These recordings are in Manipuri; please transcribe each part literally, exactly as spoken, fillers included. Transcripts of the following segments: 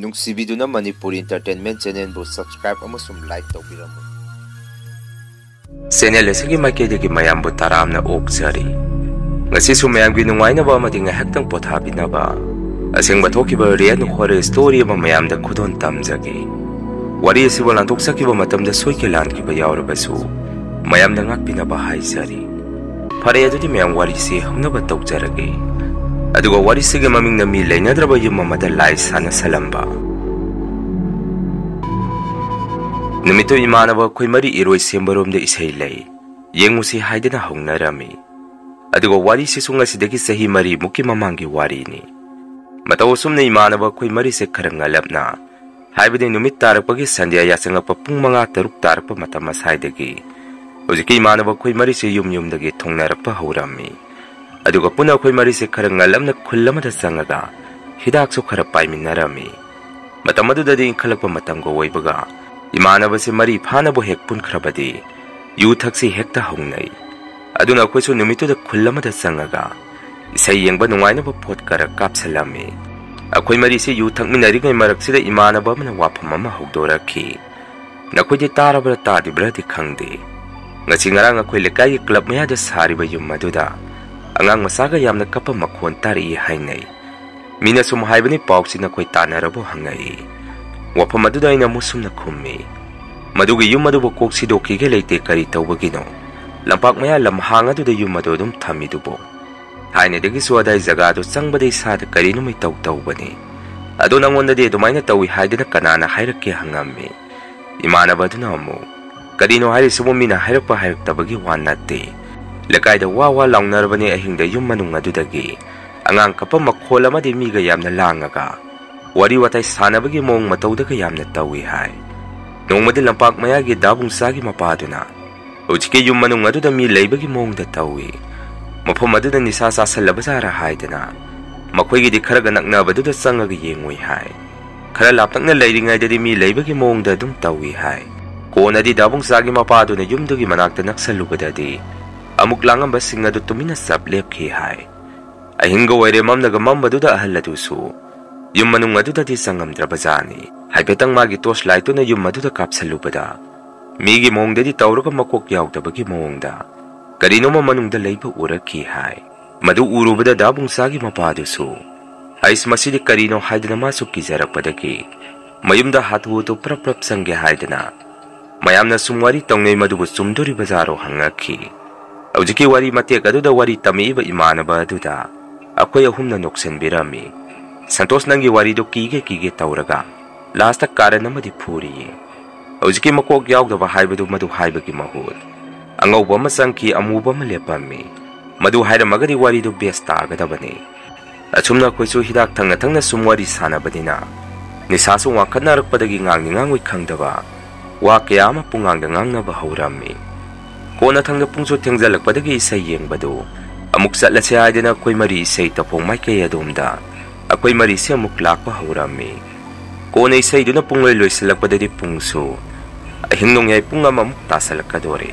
ꯅꯨꯡꯁꯤꯕꯤꯗꯨꯅ ꯃꯅꯤꯄꯨꯔ Entertainment Channelꯕꯨ subscribe ꯑꯃꯁꯨꯡ like ꯇꯧꯕꯤꯔꯝꯃꯨ꯫ Channel ꯑꯁꯤꯒꯤ ꯃꯥꯏꯀꯩꯗꯒꯤ ꯃꯌꯥꯝꯕꯨ ꯇꯔꯥꯝꯅ ꯑꯣꯛꯆꯔꯤ꯫ ꯉꯁꯤꯁꯨ ꯃꯌꯥꯝꯒꯤ ꯅꯨꯡꯉꯥꯏꯅꯕ ꯑꯃꯗꯤ ꯉꯥꯏꯍꯥꯛꯇꯪ ꯄꯣꯊꯥꯕꯤꯅꯕ ꯑꯁꯦꯡꯕ ꯊꯣꯛꯈꯤꯕ real horror story ꯑꯃ ꯃꯌꯥꯝꯗ ꯈꯨꯗꯣꯜ ꯇꯝꯖꯒꯦ꯫ ꯋꯥꯔꯤ ꯑꯁꯤꯕꯨ ꯂꯥꯟꯊꯣꯛꯆꯈꯤꯕ ꯃꯇꯝꯗ ꯁꯣꯏꯈꯤ ꯂꯥꯟꯈꯤꯕ ꯌꯥꯎꯔꯕꯁꯨ ꯃꯌꯥꯝꯗ ꯉꯥꯛꯄꯤꯅꯕ ꯍꯥꯏꯖꯔꯤ꯫ ꯐꯔꯦ, ꯑꯗꯨꯗꯤ ꯃꯌꯥꯝ ꯋꯥꯔꯤꯁꯤ ꯍꯧꯅꯕ ꯇꯧꯖꯔꯒꯦ꯫ ꯑꯗꯨꯒ ꯋꯥꯔꯤꯁꯤꯒꯤ ꯃꯃꯤꯡꯅ ꯃꯤ ꯂꯩꯅꯗ꯭ꯔꯕ ꯌꯨꯝ ꯑꯃꯗ ꯂꯥꯏ ꯁꯥꯟꯅꯁꯜꯂꯝꯕ꯫ ꯅꯨꯃꯤꯠꯇꯨ ꯏꯃꯥꯟꯅꯕ ꯑꯩꯈꯣꯏ ꯃꯔꯤ ꯏꯔꯣꯏ ꯁꯦꯝꯕꯔꯣꯝꯗ ꯏꯁꯩ ꯂꯩ, ꯌꯦꯡꯉꯨꯁꯤ ꯍꯥꯏꯗꯅ ꯍꯧꯅꯔꯝꯃꯤ꯫ ꯑꯗꯨꯒ ꯋꯥꯔꯤꯁꯤꯁꯨ ꯉꯁꯤꯗꯒꯤ ꯆꯍꯤ ꯃꯔꯤꯃꯨꯛꯀꯤ ꯃꯃꯥꯡꯒꯤ ꯋꯥꯔꯤꯅꯤ꯫ ꯃꯇꯧ ꯑꯁꯨꯝꯅ ꯏꯃꯥꯟꯅꯕ ꯑꯩꯈꯣꯏ ꯃꯔꯤꯁꯦ ꯈꯔ ꯉꯜꯂꯞꯅ, ꯍꯥꯏꯕꯗꯤ ꯅꯨꯃꯤꯠ ꯇꯥꯔꯛꯄꯒꯤ ꯁꯟꯙ꯭ꯌꯥ ꯌꯥꯆꯪꯉꯛꯄ ꯄꯨꯡ ꯃꯉꯥ ꯇꯔꯨꯛ ꯇꯥꯔꯛꯄ ꯃꯇꯝ ꯑꯁꯥꯏꯗꯒꯤ ꯍꯧꯖꯤꯛꯀꯤ ꯏꯃꯥꯟꯅꯕ ꯑꯩꯈꯣꯏ ꯃꯔꯤꯁꯦ ꯌꯨꯝ ꯌꯨꯝꯗꯒꯤ ꯊꯨꯡꯅꯔꯛꯄ ꯍꯧꯔꯝꯃꯤ꯫ ꯑꯗꯨꯒ ꯄꯨꯟꯅ ꯑꯩꯈꯣꯏ ꯃꯔꯤꯁꯦ ꯈꯔ ꯉꯜꯂꯞꯅ ꯈꯨꯜ ꯑꯃꯗ ꯆꯪꯉꯒ ꯍꯤꯗꯥꯛꯁꯨ ꯈꯔ ꯄꯥꯏꯃꯤꯟꯅꯔꯝꯃꯤ꯫ ꯃꯇꯝ ꯑꯗꯨꯗꯗꯤ ꯏꯟꯈꯠꯂꯛꯄ ꯃꯇꯝꯒ ꯑꯣꯏꯕꯒ ꯏꯃꯥꯟꯅꯕꯁꯦ ꯃꯔꯤ ꯐꯥꯅꯕꯨ ꯍꯦꯛ ꯄꯨꯟꯈ꯭ꯔꯕꯗꯤ ꯌꯨ ꯊꯛꯁꯤ ꯍꯦꯛꯇ ꯍꯧꯅꯩ꯫ ꯑꯗꯨꯅ ꯑꯩꯈꯣꯏꯁꯨ ꯅꯨꯃꯤꯠꯇꯨꯗ ꯈꯨꯜ ꯑꯃꯗ ꯆꯪꯉꯒ ꯏꯁꯩ ꯌꯦꯡꯕ ꯅꯨꯡꯉꯥꯏꯅꯕ ꯄꯣꯠ ꯈꯔ ꯀꯥꯞꯁꯜꯂꯝꯃꯤ꯫ ꯑꯩꯈꯣꯏ ꯃꯔꯤꯁꯤ ꯌꯨ ꯊꯛꯃꯤꯟꯅꯔꯤꯉꯩ ꯃꯔꯛꯁꯤꯗ ꯏꯃꯥꯟꯅꯕ ꯑꯃꯅ ꯋꯥꯐꯝ ꯑꯃ ꯍꯧꯗꯣꯔꯛꯈꯤ꯫ ꯅꯈꯣꯏꯗꯤ ꯇꯥꯔꯕ꯭ꯔꯥ ꯇꯥꯗ꯭ꯔꯤꯕ꯭ꯔꯥꯗꯤ ꯈꯪꯗꯦ, ꯉꯁꯤ ꯉꯔꯥꯡ ꯑꯩꯈꯣꯏ ꯂꯩꯀꯥꯏꯒꯤ club ꯃꯌꯥꯗ ꯁꯥꯔꯤꯕ ꯌꯨꯝ ꯑꯗꯨꯗ ꯑꯉꯥꯡ ꯃꯆꯥꯒ ꯌꯥꯝꯅ ꯀꯞꯄ ꯃꯈꯣꯟ ꯇꯥꯔꯛꯏ ꯍꯥꯏꯅꯩ꯫ ꯃꯤꯅ ꯁꯨꯝ ꯍꯥꯏꯕꯅꯤ, ꯄꯥꯎꯁꯤ ꯅꯈꯣꯏ ꯇꯥꯟꯅꯔꯕꯣ ꯍꯪꯉꯛꯏ꯫ ꯋꯥꯐꯝ ꯑꯗꯨꯗ ꯑꯩꯅ ꯃꯨꯁꯨꯝꯅ ꯈꯨꯝꯃꯤ, ꯃꯗꯨꯒꯤ ꯌꯨꯝ ꯑꯗꯨꯕꯨ ꯀꯣꯛ ꯁꯤꯗꯣꯛꯈꯤꯒꯦ ꯂꯩꯇꯦ, ꯀꯔꯤ ꯇꯧꯕꯒꯤꯅꯣ? ꯂꯝꯄꯥꯛ ꯃꯌꯥ ꯂꯝꯍꯥꯡ ꯑꯗꯨꯗ ꯌꯨꯝ ꯑꯗꯨ ꯑꯗꯨꯝ ꯊꯝꯃꯤꯗꯨꯕꯨ? ꯊꯥꯏꯅꯗꯒꯤꯁꯨ ꯑꯗꯥꯏ ꯖꯒꯥꯗꯨ ꯆꯪꯕꯗ ꯏꯁꯥꯗ ꯀꯔꯤꯅꯣꯝ ꯏꯇꯧ ꯇꯧꯕꯅꯤ꯫ ꯑꯗꯣ ꯅꯪꯉꯣꯟꯗꯗꯤ ꯑꯗꯨꯃꯥꯏꯅ ꯇꯧꯏ ꯍꯥꯏꯗꯅ ꯀꯅꯥꯅ ꯍꯥꯏꯔꯛꯀꯦ ꯍꯪꯉꯝꯃꯤ꯫ ꯏꯃꯥꯟꯅꯕ ꯑꯗꯨꯅ ꯑꯃꯨꯛ, "ꯀꯔꯤꯅꯣ ꯍꯥꯏꯔꯤꯁꯤꯕꯨ? ꯃꯤꯅ ꯍꯥꯏꯔꯛꯄ ꯍꯥꯏꯔꯛꯇꯕꯒꯤ ꯋꯥ ꯅꯠꯇꯦ꯫ ꯂꯩꯀꯥꯏꯗ ꯋꯥ ꯋꯥ ꯂꯥꯎꯅꯔꯕꯅꯤ ꯑꯍꯤꯡꯗ ꯌꯨꯝ ꯃꯅꯨꯡ ꯑꯗꯨꯗꯒꯤ꯫ ꯑꯉꯥꯡ ꯀꯞꯄ ꯃꯈꯣꯜ ꯑꯃꯗꯤ ꯃꯤꯒ ꯌꯥꯝꯅ ꯂꯥꯡꯉꯒ ꯋꯥꯔꯤ ꯋꯥꯇꯥꯏ ꯁꯥꯟꯅꯕꯒꯤ ꯃꯑꯣꯡ ꯃꯇꯧꯗꯒ ꯌꯥꯝꯅ ꯇꯧꯏ ꯍꯥꯏ꯫ ꯅꯣꯡꯃꯗꯤ ꯂꯝꯄꯥꯛ ꯃꯌꯥꯒꯤ ꯗꯥꯕꯨꯡꯆꯥꯒꯤ ꯃꯄꯥꯗꯨꯅ ꯍꯧꯖꯤꯛꯀꯤ ꯌꯨꯝ ꯃꯅꯨꯡ ꯑꯗꯨꯗ ꯃꯤ ꯂꯩꯕꯒꯤ ꯃꯑꯣꯡꯗ ꯇꯧꯏ꯫ ꯃꯐꯝ ꯑꯗꯨꯗ ꯅꯤꯁꯥ ꯆꯥꯁꯜꯂꯕꯖꯥꯔꯥ ꯍꯥꯏꯗꯅ ꯃꯈꯣꯏꯒꯤꯗꯤ ꯈꯔꯒ ꯅꯛꯅꯕꯗꯨꯗ ꯆꯪꯉꯒ ꯌꯦꯡꯉꯨꯏ ꯍꯥꯏ꯫ ꯈꯔ ꯂꯥꯞꯇꯛꯅ ꯂꯩꯔꯤꯉꯩꯗꯗꯤ ꯃꯤ ꯂꯩꯕꯒꯤ ꯃꯑꯣꯡꯗ ꯑꯗꯨꯝ ꯇꯧꯏ ꯍꯥꯏ꯫ ꯀꯣꯟꯅꯗꯤ ꯗꯥꯕꯨꯡꯆꯥꯒꯤ ꯃꯄꯥꯗꯨꯅ ꯌꯨꯝꯗꯨꯒꯤ ꯃꯅꯥꯛꯇ ꯅꯛꯁꯜꯂꯨꯕꯗꯗꯤ ꯑꯃꯨꯛ ꯂꯥꯡꯉꯝꯕꯁꯤꯡ ꯑꯗꯨ ꯇꯨꯃꯤꯟꯅ ꯆꯞ ꯂꯦꯞꯈꯤ ꯍꯥꯏ꯫ ꯑꯍꯤꯡꯒ ꯑꯣꯏꯔꯦ, ꯃꯝꯅꯒ ꯃꯝꯕꯗꯨꯗ ꯑꯍꯜ ꯑꯗꯨꯁꯨ ꯌꯨꯝ ꯃꯅꯨꯡ ꯑꯗꯨꯗꯗꯤ ꯆꯪꯉꯝꯗ꯭ꯔꯕꯖꯥꯠꯅꯤ꯫ ꯍꯥꯏꯐꯦꯠꯇꯪ ꯃꯥꯒꯤ torch lightꯇꯨꯅ ꯌꯨꯝ ꯑꯗꯨꯗ ꯀꯥꯞꯁꯜꯂꯨꯕꯗ, ꯃꯤꯒꯤ ꯃꯑꯣꯡꯗꯗꯤ ꯇꯧꯔꯒ ꯃꯀꯣꯛ ꯌꯥꯎꯗꯕꯒꯤ ꯃꯑꯣꯡꯗ ꯀꯔꯤꯅꯣꯃ ꯃꯅꯨꯡꯗ ꯂꯩꯕ ꯎꯔꯛꯈꯤ ꯍꯥꯏ꯫ ꯃꯗꯨ ꯎꯔꯨꯕꯗ ꯗꯥ ꯕꯨꯡꯆꯥꯒꯤ ꯃꯄꯥꯗꯨꯁꯨ, "ꯑꯩꯁ, ꯃꯁꯤꯗꯤ ꯀꯔꯤꯅꯣ?" ꯍꯥꯏꯗꯅ ꯃꯥꯁꯨ ꯀꯤꯖꯔꯛꯄꯗꯒꯤ ꯃꯌꯨꯝꯗ ꯍꯥꯊꯨ ꯍꯥꯊꯨ ꯄ꯭ꯔꯞ ꯄ꯭ꯔꯞ ꯆꯪꯒꯦ ꯍꯥꯏꯗꯅ ꯃꯌꯥꯝꯅ ꯁꯨꯝ ꯋꯥꯔꯤ ꯇꯧꯅꯩ, ꯃꯗꯨꯕꯨ ꯆꯨꯝꯗꯣꯔꯤꯕꯖꯥꯔꯣ ꯍꯪꯉꯛꯈꯤ꯫ ꯍꯧꯖꯤꯛꯀꯤ ꯋꯥꯔꯤ ꯃꯇꯦꯛ ꯑꯗꯨꯗ ꯋꯥꯔꯤ ꯇꯝꯃꯛꯏꯕ ꯏꯃꯥꯟꯅꯕ ꯑꯗꯨꯗ ꯑꯩꯈꯣꯏ ꯑꯍꯨꯝꯅ ꯅꯣꯛꯁꯟꯕꯤꯔꯝꯃꯤ꯫ "ꯁꯟꯇꯣꯁ, ꯅꯪꯒꯤ ꯋꯥꯔꯤꯗꯣ ꯀꯤꯒꯦ ꯀꯤꯒꯦ ꯇꯧꯔꯒ lastꯇ ꯀꯥꯔꯟ ꯑꯃꯗꯤ ꯐꯨꯔꯤꯌꯦ꯫ ꯍꯧꯖꯤꯛꯀꯤ ꯃꯀꯣꯛ ꯌꯥꯎꯗꯕ ꯍꯥꯏꯕꯗꯨ ꯃꯗꯨ ꯍꯥꯏꯕꯒꯤ ꯃꯍꯨꯠ ꯑꯉꯧꯕ ꯑꯃ ꯆꯪꯈꯤ, ꯑꯃꯨꯕ ꯑꯃ ꯂꯦꯞꯄꯝꯃꯤ꯫ ꯃꯗꯨ ꯍꯥꯏꯔꯝꯃꯒꯗꯤ ꯋꯥꯔꯤꯗꯨ best ꯇꯥꯒꯗꯕꯅꯤ꯫ ꯑꯁꯨꯝꯅ ꯑꯩꯈꯣꯏꯁꯨ ꯍꯤꯗꯥꯛ ꯊꯪꯅ ꯊꯪꯅ ꯁꯨꯝ ꯋꯥꯔꯤ ꯁꯥꯟꯅꯕꯅꯤꯅ ꯅꯤꯁꯥꯁꯨ ꯋꯥꯡꯈꯠꯅꯔꯛꯄꯗꯒꯤ ꯉꯥꯡꯅꯤ ꯉꯥꯡꯉꯣꯏ ꯈꯪꯗꯕ ꯋꯥ ꯀꯌꯥ ꯑꯃ ꯄꯨꯡꯉꯥꯡꯗ ꯉꯥꯡꯅꯕ ꯍꯧꯔꯝꯃꯤ꯫ ꯀꯣꯟꯅ ꯊꯪꯗ ꯄꯨꯡꯁꯨ ꯊꯦꯡꯖꯜꯂꯛꯄꯗꯒꯤ ꯏꯁꯩ ꯌꯦꯡꯕꯗꯨ ꯑꯃꯨꯛ ꯆꯠꯂꯁꯦ ꯍꯥꯏꯗꯅ ꯑꯩꯈꯣꯏ ꯃꯔꯤ ꯏꯁꯩ ꯇꯧꯐꯝ ꯃꯥꯏꯀꯩ ꯑꯗꯣꯝꯗ ꯑꯩꯈꯣꯏ ꯃꯔꯤꯁꯦ ꯑꯃꯨꯛ ꯂꯥꯛꯄ ꯍꯧꯔꯝꯃꯤ꯫ ꯀꯣꯟꯅ ꯏꯁꯩꯗꯨꯅ ꯄꯨꯡꯂꯣꯏ ꯂꯣꯏꯁꯤꯜꯂꯛꯄꯗꯗꯤ ꯄꯨꯡꯁꯨ ꯑꯍꯤꯡ ꯅꯣꯡꯌꯥꯏ ꯄꯨꯡ ꯑꯃꯃꯨꯛ ꯇꯥꯁꯜꯂꯛꯀꯗꯣꯔꯦ꯫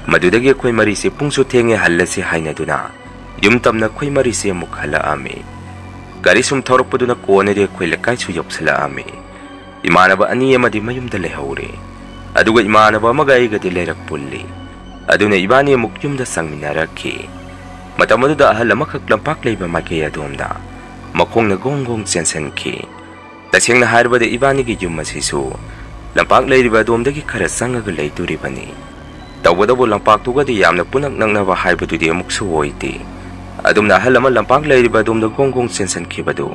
ꯃꯗꯨꯗꯒꯤ ꯑꯩꯈꯣꯏ ꯃꯔꯤꯁꯦ ꯄꯨꯡꯁꯨ ꯊꯦꯡꯉꯦ, ꯍꯜꯂꯁꯤ ꯍꯥꯏꯅꯗꯨꯅ ꯌꯨꯝ ꯇꯝꯅ ꯑꯩꯈꯣꯏ ꯃꯔꯤꯁꯦ ꯑꯃꯨꯛ ꯍꯜꯂꯛꯑꯝꯃꯤ꯫ ꯒꯥꯔꯤ ꯁꯨꯝ ꯊꯧꯔꯛꯄꯗꯨꯅ ꯀꯣꯟꯅꯗꯤ ꯑꯩꯈꯣꯏ ꯂꯩꯀꯥꯏꯁꯨ ꯌꯧꯁꯤꯜꯂꯛꯑꯝꯃꯤ꯫ ꯏꯃꯥꯟꯅꯕ ꯑꯅꯤ ꯑꯃꯗꯤ ꯃꯌꯨꯝꯗ ꯂꯩꯍꯧꯔꯦ꯫ ꯑꯗꯨꯒ ꯏꯃꯥꯟꯅꯕ ꯑꯃꯒ ꯑꯩꯒꯗꯤ ꯂꯩꯔꯛ ꯄꯨꯜꯂꯤ꯫ ꯑꯗꯨꯅ ꯏꯕꯥꯅꯤ ꯑꯃꯨꯛ ꯌꯨꯝꯗ ꯆꯪꯃꯤꯟꯅꯔꯛꯈꯤ꯫ ꯃꯇꯝ ꯑꯗꯨꯗ ꯑꯍꯜ ꯑꯃꯈꯛ ꯂꯝꯄꯥꯛ ꯂꯩꯕ ꯃꯥꯏꯀꯩ ꯑꯗꯣꯝꯗ ꯃꯈꯣꯡꯅ ꯒꯣꯡ ꯒꯣꯡ ꯆꯦꯟꯁꯤꯟꯈꯤ꯫ ꯇꯁꯦꯡꯅ ꯍꯥꯏꯔꯕꯗ ꯏꯕꯥꯅꯤꯒꯤ ꯌꯨꯝ ꯑꯁꯤꯁꯨ ꯂꯝꯄꯥꯛ ꯂꯩꯔꯤꯕ ꯑꯗꯣꯝꯗꯒꯤ ꯈꯔ ꯆꯪꯉꯒ ꯂꯩꯗꯣꯔꯤꯕꯅꯤ꯫ ꯇꯧꯕꯇꯕꯨ ꯂꯝꯄꯥꯛꯇꯨꯒꯗꯤ ꯌꯥꯝꯅ ꯄꯨꯅꯛ ꯅꯛꯅꯕ ꯍꯥꯏꯕꯗꯨꯗꯤ ꯑꯃꯨꯛꯁꯨ ꯑꯣꯏꯗꯦ꯫ ꯑꯗꯨꯝꯅ ꯑꯍꯜ ꯑꯃ ꯂꯝꯄꯥꯛ ꯂꯩꯔꯤꯕ ꯑꯗꯣꯝꯗ ꯒꯣꯡ ꯒꯣꯡ ꯆꯦꯟꯁꯤꯟꯈꯤꯕꯗꯨ,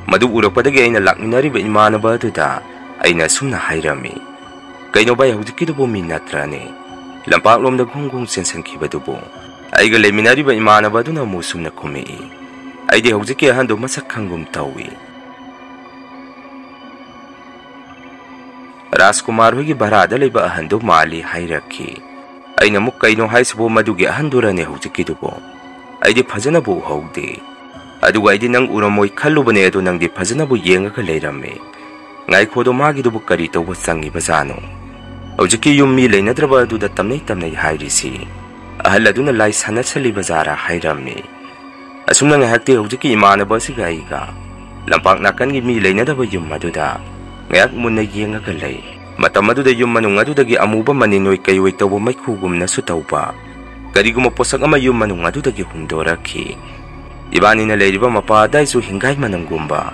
ꯃꯗꯨ ꯎꯔꯛꯄꯗꯒꯤ ꯑꯩꯅ ꯂꯥꯛꯃꯤꯟꯅꯔꯤꯕ ꯏꯃꯥꯟꯅꯕ ꯑꯗꯨꯗ ꯑꯩꯅ ꯑꯁꯨꯝꯅ ꯍꯥꯏꯔꯝꯃꯤ, "ꯀꯩꯅꯣ ꯚꯥꯏ, ꯍꯧꯖꯤꯛꯀꯤꯗꯨꯕꯨ ꯃꯤ ꯅꯠꯇ꯭ꯔꯅꯦ? ꯂꯝꯄꯥꯛꯂꯣꯝꯗ ꯒꯣꯡ ꯒꯣꯡ ꯆꯦꯟꯁꯤꯟꯈꯤꯕꯗꯨꯕꯨ?" ꯑꯩꯒ ꯂꯩꯃꯤꯟꯅꯔꯤꯕ ꯏꯃꯥꯟꯅꯕ ꯑꯗꯨꯅ ꯑꯃꯨꯛ ꯁꯨꯝꯅ ꯈꯨꯝꯃꯛꯏ, "ꯑꯩꯗꯤ ꯍꯧꯖꯤꯛꯀꯤ ꯑꯍꯟꯗꯨ ꯃꯁꯛ ꯈꯪꯒꯨꯝ ꯇꯧꯏ꯫" "ꯔꯥꯖꯀꯨꯃꯥꯔ ꯍꯣꯏꯒꯤ ꯚꯔꯥꯗ ꯂꯩꯕ ꯑꯍꯟꯗꯨ ꯃꯥꯜꯂꯤ" ꯍꯥꯏꯔꯛꯈꯤ꯫ ꯑꯩꯅ ꯑꯃꯨꯛ, "ꯀꯩꯅꯣ ꯍꯥꯏꯁꯤꯕꯨ, ꯃꯗꯨꯒꯤ ꯑꯍꯟꯗꯨꯔꯅꯦ ꯍꯧꯖꯤꯛꯀꯤꯗꯨꯕꯣ? ꯑꯩꯗꯤ ꯐꯖꯅꯕꯨ ꯎꯍꯧꯗꯦ꯫ ꯑꯗꯨꯒ ꯑꯩꯗꯤ ꯅꯪ ꯎꯔꯝꯃꯣꯏ ꯈꯜꯂꯨꯕꯅꯦ, ꯑꯗꯣ ꯅꯪꯗꯤ ꯐꯖꯅꯕꯨ ꯌꯦꯡꯉꯒ ꯂꯩꯔꯝꯃꯦ꯫ ꯉꯥꯏꯈꯣꯗꯣ, ꯃꯥꯒꯤꯗꯨꯕꯨ ꯀꯔꯤ ꯇꯧꯕ ꯆꯪꯉꯤꯕꯖꯥꯠꯅꯣ? ꯍꯧꯖꯤꯛꯀꯤ ꯌꯨꯝ ꯃꯤ ꯂꯩꯅꯗ꯭ꯔꯕ ꯑꯗꯨꯗ ꯇꯝꯅꯩ ꯇꯝꯅꯩ ꯍꯥꯏꯔꯤꯁꯤ ꯑꯍꯜ ꯑꯗꯨꯅ ꯂꯥꯏ ꯁꯥꯟꯅꯁꯜꯂꯤꯕꯖꯥꯔꯥ?" ꯍꯥꯏꯔꯝꯃꯤ꯫ ꯑꯁꯨꯝꯅ ꯉꯥꯏꯍꯥꯛꯇꯤ ꯍꯧꯖꯤꯛꯀꯤ ꯏꯃꯥꯟꯅꯕ ꯑꯁꯤꯒ ꯑꯩꯒ ꯂꯝꯄꯥꯛ ꯅꯥꯀꯟꯒꯤ ꯃꯤ ꯂꯩꯅꯗꯕ ꯌꯨꯝ ꯑꯗꯨꯗ ꯉꯥꯏꯍꯥꯛ ꯃꯨꯟꯅ ꯌꯦꯡꯉꯒ ꯂꯩ꯫ ꯃꯇꯝ ꯑꯗꯨꯗ ꯌꯨꯝ ꯃꯅꯨꯡ ꯑꯗꯨꯗꯒꯤ ꯑꯃꯨꯕ ꯃꯅꯤꯟ ꯑꯣꯏ ꯀꯩꯑꯣꯏ ꯇꯧꯕ ꯃꯩꯈꯨꯒꯨꯝꯅꯁꯨ ꯇꯧꯕ ꯀꯔꯤꯒꯨꯝꯕ ꯄꯣꯠꯁꯛ ꯑꯃ ꯌꯨꯝ ꯃꯅꯨꯡ ꯑꯗꯨꯗꯒꯤ ꯍꯨꯝꯗꯣꯔꯛꯈꯤ꯫ ꯏꯕꯥꯅꯤꯅ ꯂꯩꯔꯤꯕ ꯃꯄꯥ ꯑꯗꯥꯏꯁꯨ ꯍꯤꯡꯒꯥꯏ ꯃꯅꯝꯒꯨꯝꯕ,